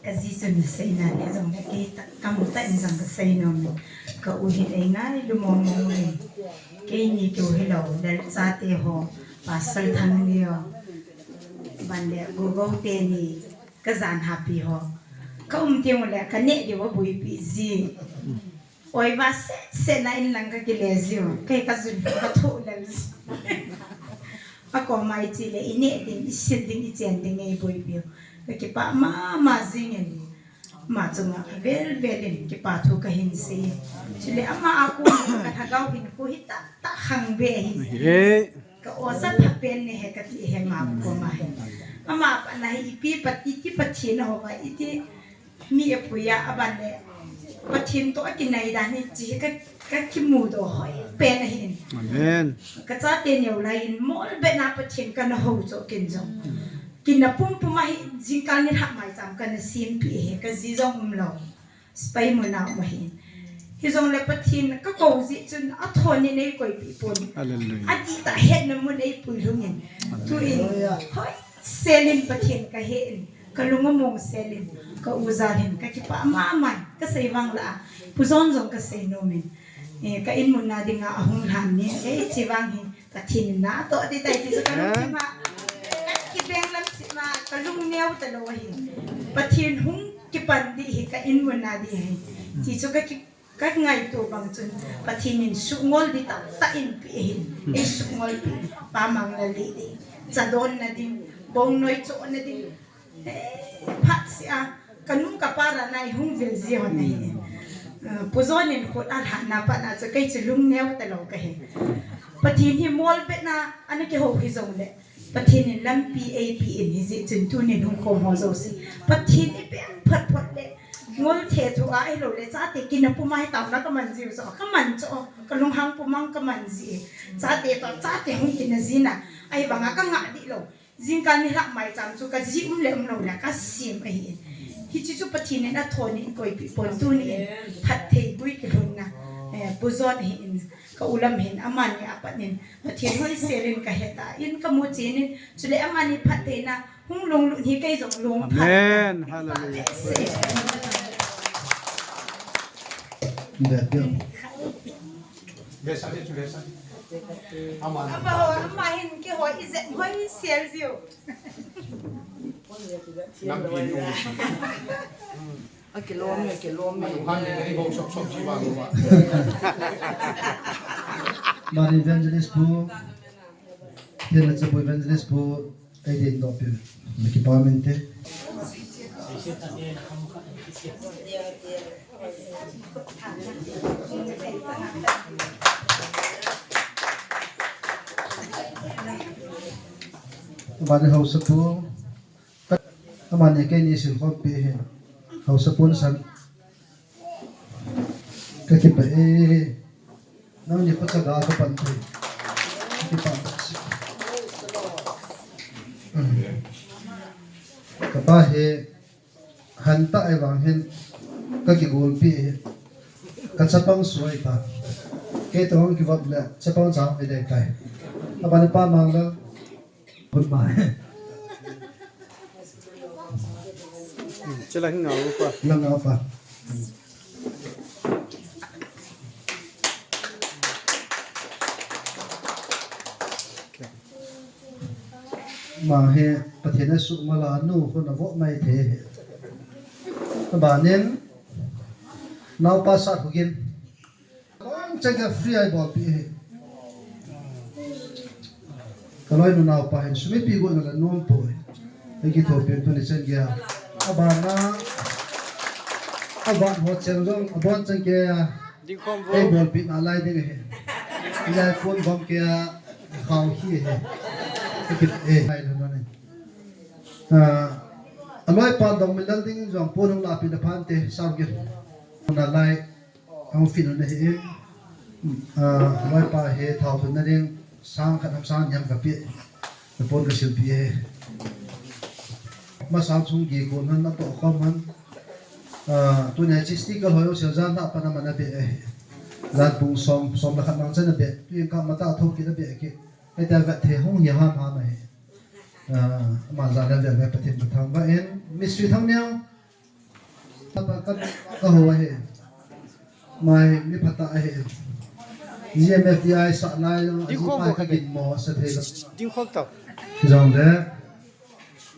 Ka ji chun sei na ni jong le kei ta, ka mu ta in jong ka sei nom in. Ka u hin ei ngailu mong mong in. Kei ni keu hi lo, lel chate ho, Pastor Thangneo. Ban le, Gogo te ni, ka jan happy ho. Ka um teng u le, ka neh diu a buipi ji. Oi va se, se na in lang ka kile jiu. Kei ka jun ka tho le. A ko mai chi le i ne ding, i sil ding, i chen ding ei boi piu. Ka kipa mama jing in. Ma chunga vel vel in kipa thu ka hin sei. Chule ama a ko ka thagau hin ko hi ta, ta khang be hi. He. Ka osa pha pen ne he ka ti he ma ko ma he. Ama pa na hi ipi pa ti ti pa thi na ho va iti. Mi apui a, aban le, Pathen toh akinai dan hi, chi hi ka, ka kimudoh hoi pen ahi in. Amen. Ka chate neo lai in, mol beh na Pathen kana hou cho kin jong. Kin na pum pum ahi, jingkal nilhah maicham kana sempi ahi, ka ji jong um lo. Sepai mun a um ahi. Hijong le Pathen ka kou jeh chun, athon in ei koipi pon. Hallelujah. Adih tah hetna mun ei puilhung in. Hallelujah. Tu in, hoi, sel in Pathen ka he in. Ka lung among sel in, ka u jal hin, ka kipah mama in, ka sei vang lah a, Pu John jong ka sei nom in. Eh, ka in mun na ding a ahung lhan ni, eh, chi vang hi, Pathen in natoh ding tai ti chu ka lungthim a, ka kibeng lam sih ma, ka lung neo talou ahi. Pathen hung kipan ding hi, ka in mun na ding hi. Ti chu ka ki Ka ngaito bang chun Pathen in suhngol ding tamtah in pe ahin. Ei suhngol pe. Pa mang na lih ding. Cha don na ding. Bong noi cho na ding. Eh, phat sia. Ka nu ka pa ra na i hung vil ji hon ahi. Eh, Pu John in khut a lhan na pa na chu kei chu lung neo talou ka hi. Pathen hi mol beh na ana kihou hi jong le. Pathen in lampi eipe in hijeh chun tunin hung khom ho jouse. Pathen i peng phot phot le. Ngol the thu a ahilou le chate kin a pum a hi taona ka man jiu so. Ka man cho. Ka lunghang pum a ka man ji. Chate to chate hung kin a ji na. Ahivang a ka ngah dih lou. Jingkal nilhah maicham chu ka ji um le um lou le ka sem ahi. Hiche chu Pathen in athon in koipi pon tunin phatthei gui kilhun na. Eh, Pu John ahi in. Ka u lam hin amani a pat in Pathen hoi sel in ka he ta in ka mu chen in chule amani phattheina hung lunglut hi kei jong lung phat. Amen. Hallelujah. Amen. Ve sa, ve sa. Ama ho, ama hin keiho ijat hoi sel jiu. Nampi nu. Akilom e, akilom e. Anu han le, ei bo sop sop ji ba lo ba. Mani evangelist pu. Thela chapu evangelist pu. Ei din do pi. Maki pa min te. Mani haosapu. Amani keini silkhompi hi. Haosapu nasan. Kakipah e. Nangni khut chaga kapan thei. Kakipah e. Kapa hi hanta e vang hin kakigolpi e. Kachapang suai ta. Keitoh kivop le chapang chang e dei tai. Abani pa mang le. Goodbye. Chila hi ngau pa. Lang ngau pa. Ama hi Pathen asuhmil a nu khun avoh mai thei hi. Abanin naopa Satkhogen. Kong chang a free a eibolpi hi. Kaloinu naopa hin sumipi go na la nom poi. Ei kithopi tuni chan geiya. Abana. Aban ho chang jong, abon chang geiya. Dingkhom vo. Eibolpi nalai ding hi. Ilai phone bom geiya. Khao hi hi. Ei kit e. Hai lo na ni. Ah, aloipa dong min dal ding jong pon hung lapi na phante, Satkhogen. Nalai. Ahung fin un ahi in, ah, loipa hi thao thunna ding sang khat ham sang ni ham kapeh, napon kasilpi ahi. Masang chung gi kon han natoh khom han, ah, tunia chi sticker hoi u sil jan na pan aman abeh ahi. Jan pung som, som le khat mang chan abeh, tuin ka mata thou kit abeh kit. Hita vet the hung hi ham ham ahi. Ah, ama jan le vet vet Pathen kathangvah in, Mister Thangneo. Tapa ka, ka ho ahi. Mai mi phatah ahi. G M F D I sa nai lo, Dingkhom aji pai ka gin mo sa thei lo. Dingkhom tau. Jong le.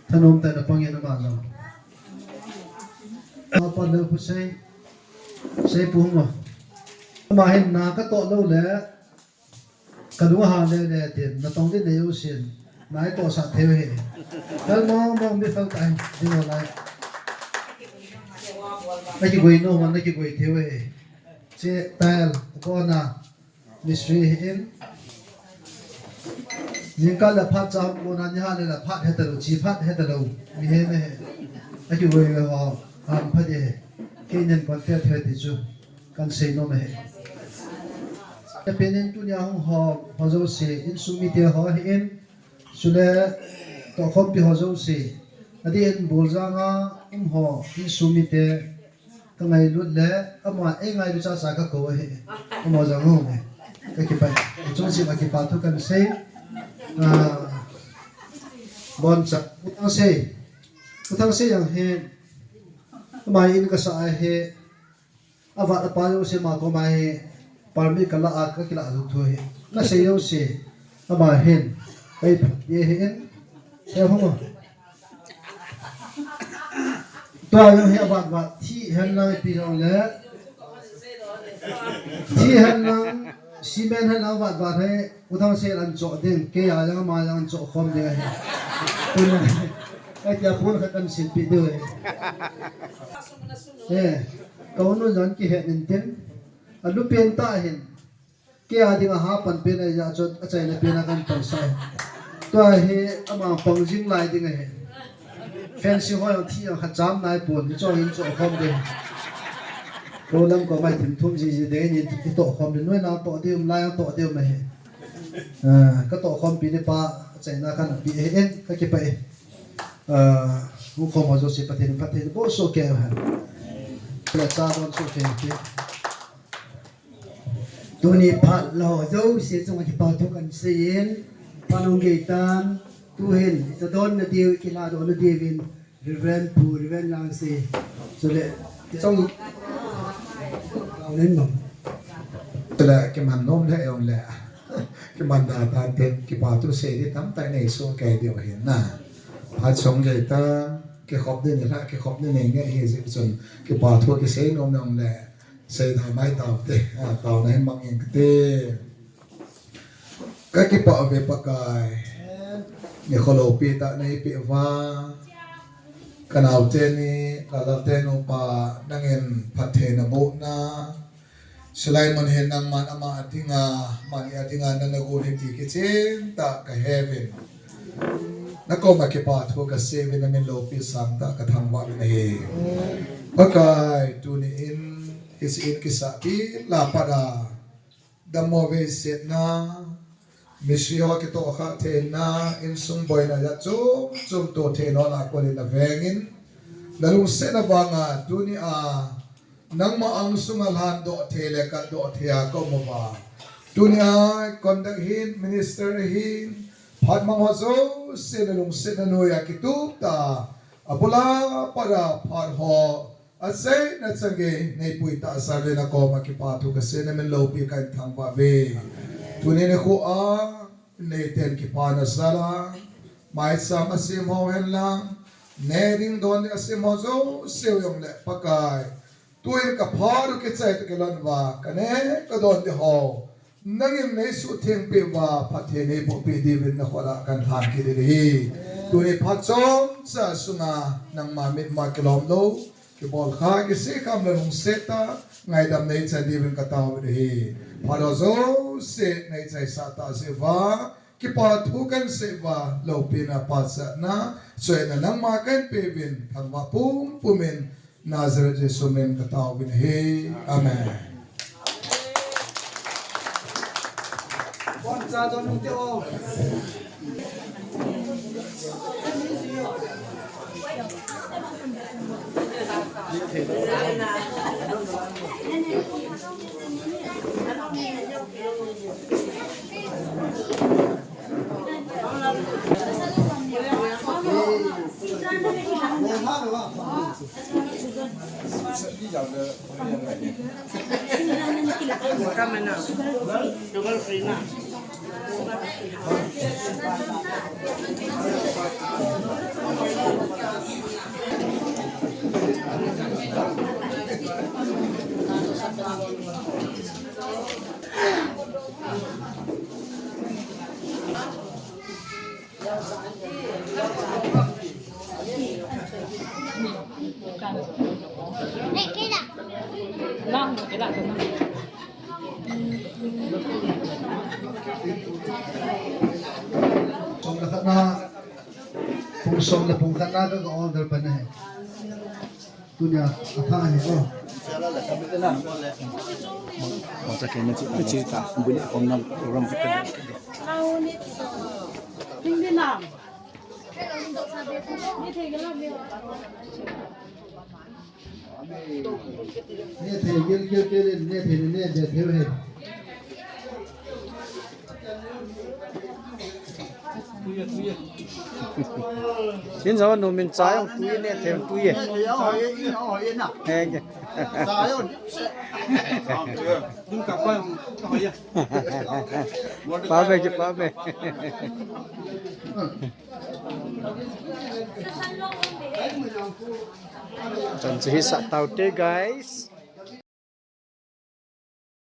Thanom tah in apang in ama jong. Apa le khu sei. Sei pu mo. Ama hin na katoh lou le. Kadung a ha le le tin, natong din nei u sin, nai tohsah thei u hi. Kal mong mong mi fel tai, ding u lai. Nakigoi nom a, nakigoi thei u hi. Che, tile, kona, mistri hi in. Jingkah le phat cha kona ni ha le le phat heta lou, chi phat heta lou. Mi he me he. Nakigoi le ho, ham phat e. Kei nen kon fe thei ti chu. Kan sei nom ahi. Apen in tunia hung ho, ho jouse, insung mite ho ahi in, chule tohkhompi ho jouse, adeh in Boljang a um ho, insung mite, ka ngailut le, ama ei ngailut chacha ka kou ahi, ama jong hung e, ka kipah, chung chim a kipa thu kan sei, ah, bon cha, U Thangsei, U Thangsei jong hi, ama in ka sa ahi, Avat apa jouse ma koma hi permit kala a kakilah lou thu hi. Nasei jouse ama hin. Ei phat ye hi in. Sei hung. Tua jong hi avat vat thi hen lang ipi jong le. Thi hen lang cement hen lang avat vat hi. U Thangsei in ahin choh ding, kei a jong ama jong ahin choh khom ding ahi. Tuna, kei tia phone khat kahin silpeh diu ahi. Eh, ka u nu jong kihet in tin, alu pen tah hin, kei a dinga ha pan pen ahi jeh chun, achaina pen a kahin pansah ahi. Tua hi ama pang jing lai ding ahi. Fencing ho jong thi jong khat cham nai pon, hiche jong hin choh khom ding. Ko lam ko mai thim thum ji ji ding in, itoh khom ding, noi nang toh ding um, lai jong toh ding um ahi. Ah, ka toh khompi ni pa, achaina kahin pe ahi in, ka kipah e. Ah, hung khom ho jouse Pathen, Pathen, boh soh kei hen. Le cha don soh kei ti. Tuni phat la ho jouse chunga kipa thu kan sei in, phat hung gei tan, tuhin, cha don na diu, kila don na diu in, Reverend Pu, Reverend Langse, chule, chong, kau nen mong. Chule, kiman nom le, ong le. Kiman da ta te, kipa thu sei di tamtah nei so kei di hin na. Phat sung kei ta, kikhop di ni la, kikhop di nei nge hi zi chun, kipa thu kisei nom nom le, sei da mai tau te, a, tau na hin mang ing te. Ka kipa ve Pakai, ni kholopi ta nei pe va, ka nau te ni, ka la te nu pa, nangin phat thei na bo na, Sulaimon hin nangman ama a dinga, mani a dinga, nana gun hi ti kichen ta ka he vin. Na koma kipa thu ka sei vin, na min lopi sang ta ka thangvah vin ahi. Pakai, tuni in, hiche in kisah ti la pat a. Dammo vei setna, Mistri ho kitoh kha theina, insung boina jat chom chom to theina la kol in a veng in, na lungsetna vanga tuni a, nangma ang sunga lhan doh thei le kat doh thei a ka um uva. Tuni a, conduct hin, minister hin, phat mang ho jouse na lungsetna noiya kitup ta, a bula pat a phat ho, Aseina changei, nei pui tahsa le na koma kipa thu ka sei, na min lopi ka in thangvah ve. Tuni nikho a, nei ten kipana jal a, maicham a sem ho hen lang, ne ding don ding a sem ho jouse jong le Pakai. Tuin ka phat u kichai ta kilon uva, ka ne ka don ding ho. Nangin nei suhtheng peh uva, phatthei nei boh peh diuvin na khut a kan lhan kit ding ahi. Tuni phat chomcha sunga nangma mitmu a kilom lou, kibol kha, kisei kham le lungset tah, ngaidam nei chan diuvin ka tao u ahi. Phat ho jouse nei chaisah tah jeh uva, kipa thu kan sei uva, loupina pachatna, choina nangma kan pe uvin, thangvah pumpum in, Nazareth Jesu min ka tao uvin ahi. Amen. Som le khat na, pung som le pung khat na ka order pan ahi. Tunia, atha ahi, oh. Masa kena cik, cik ta, boleh kau nam orang kita. Hindi na. Ne the gil gil ke ne the ne the the. Hin sa nu min cha jong tui ne them tui e. He ke. Pa be ke pa be. Chan chu hisah tau te guys.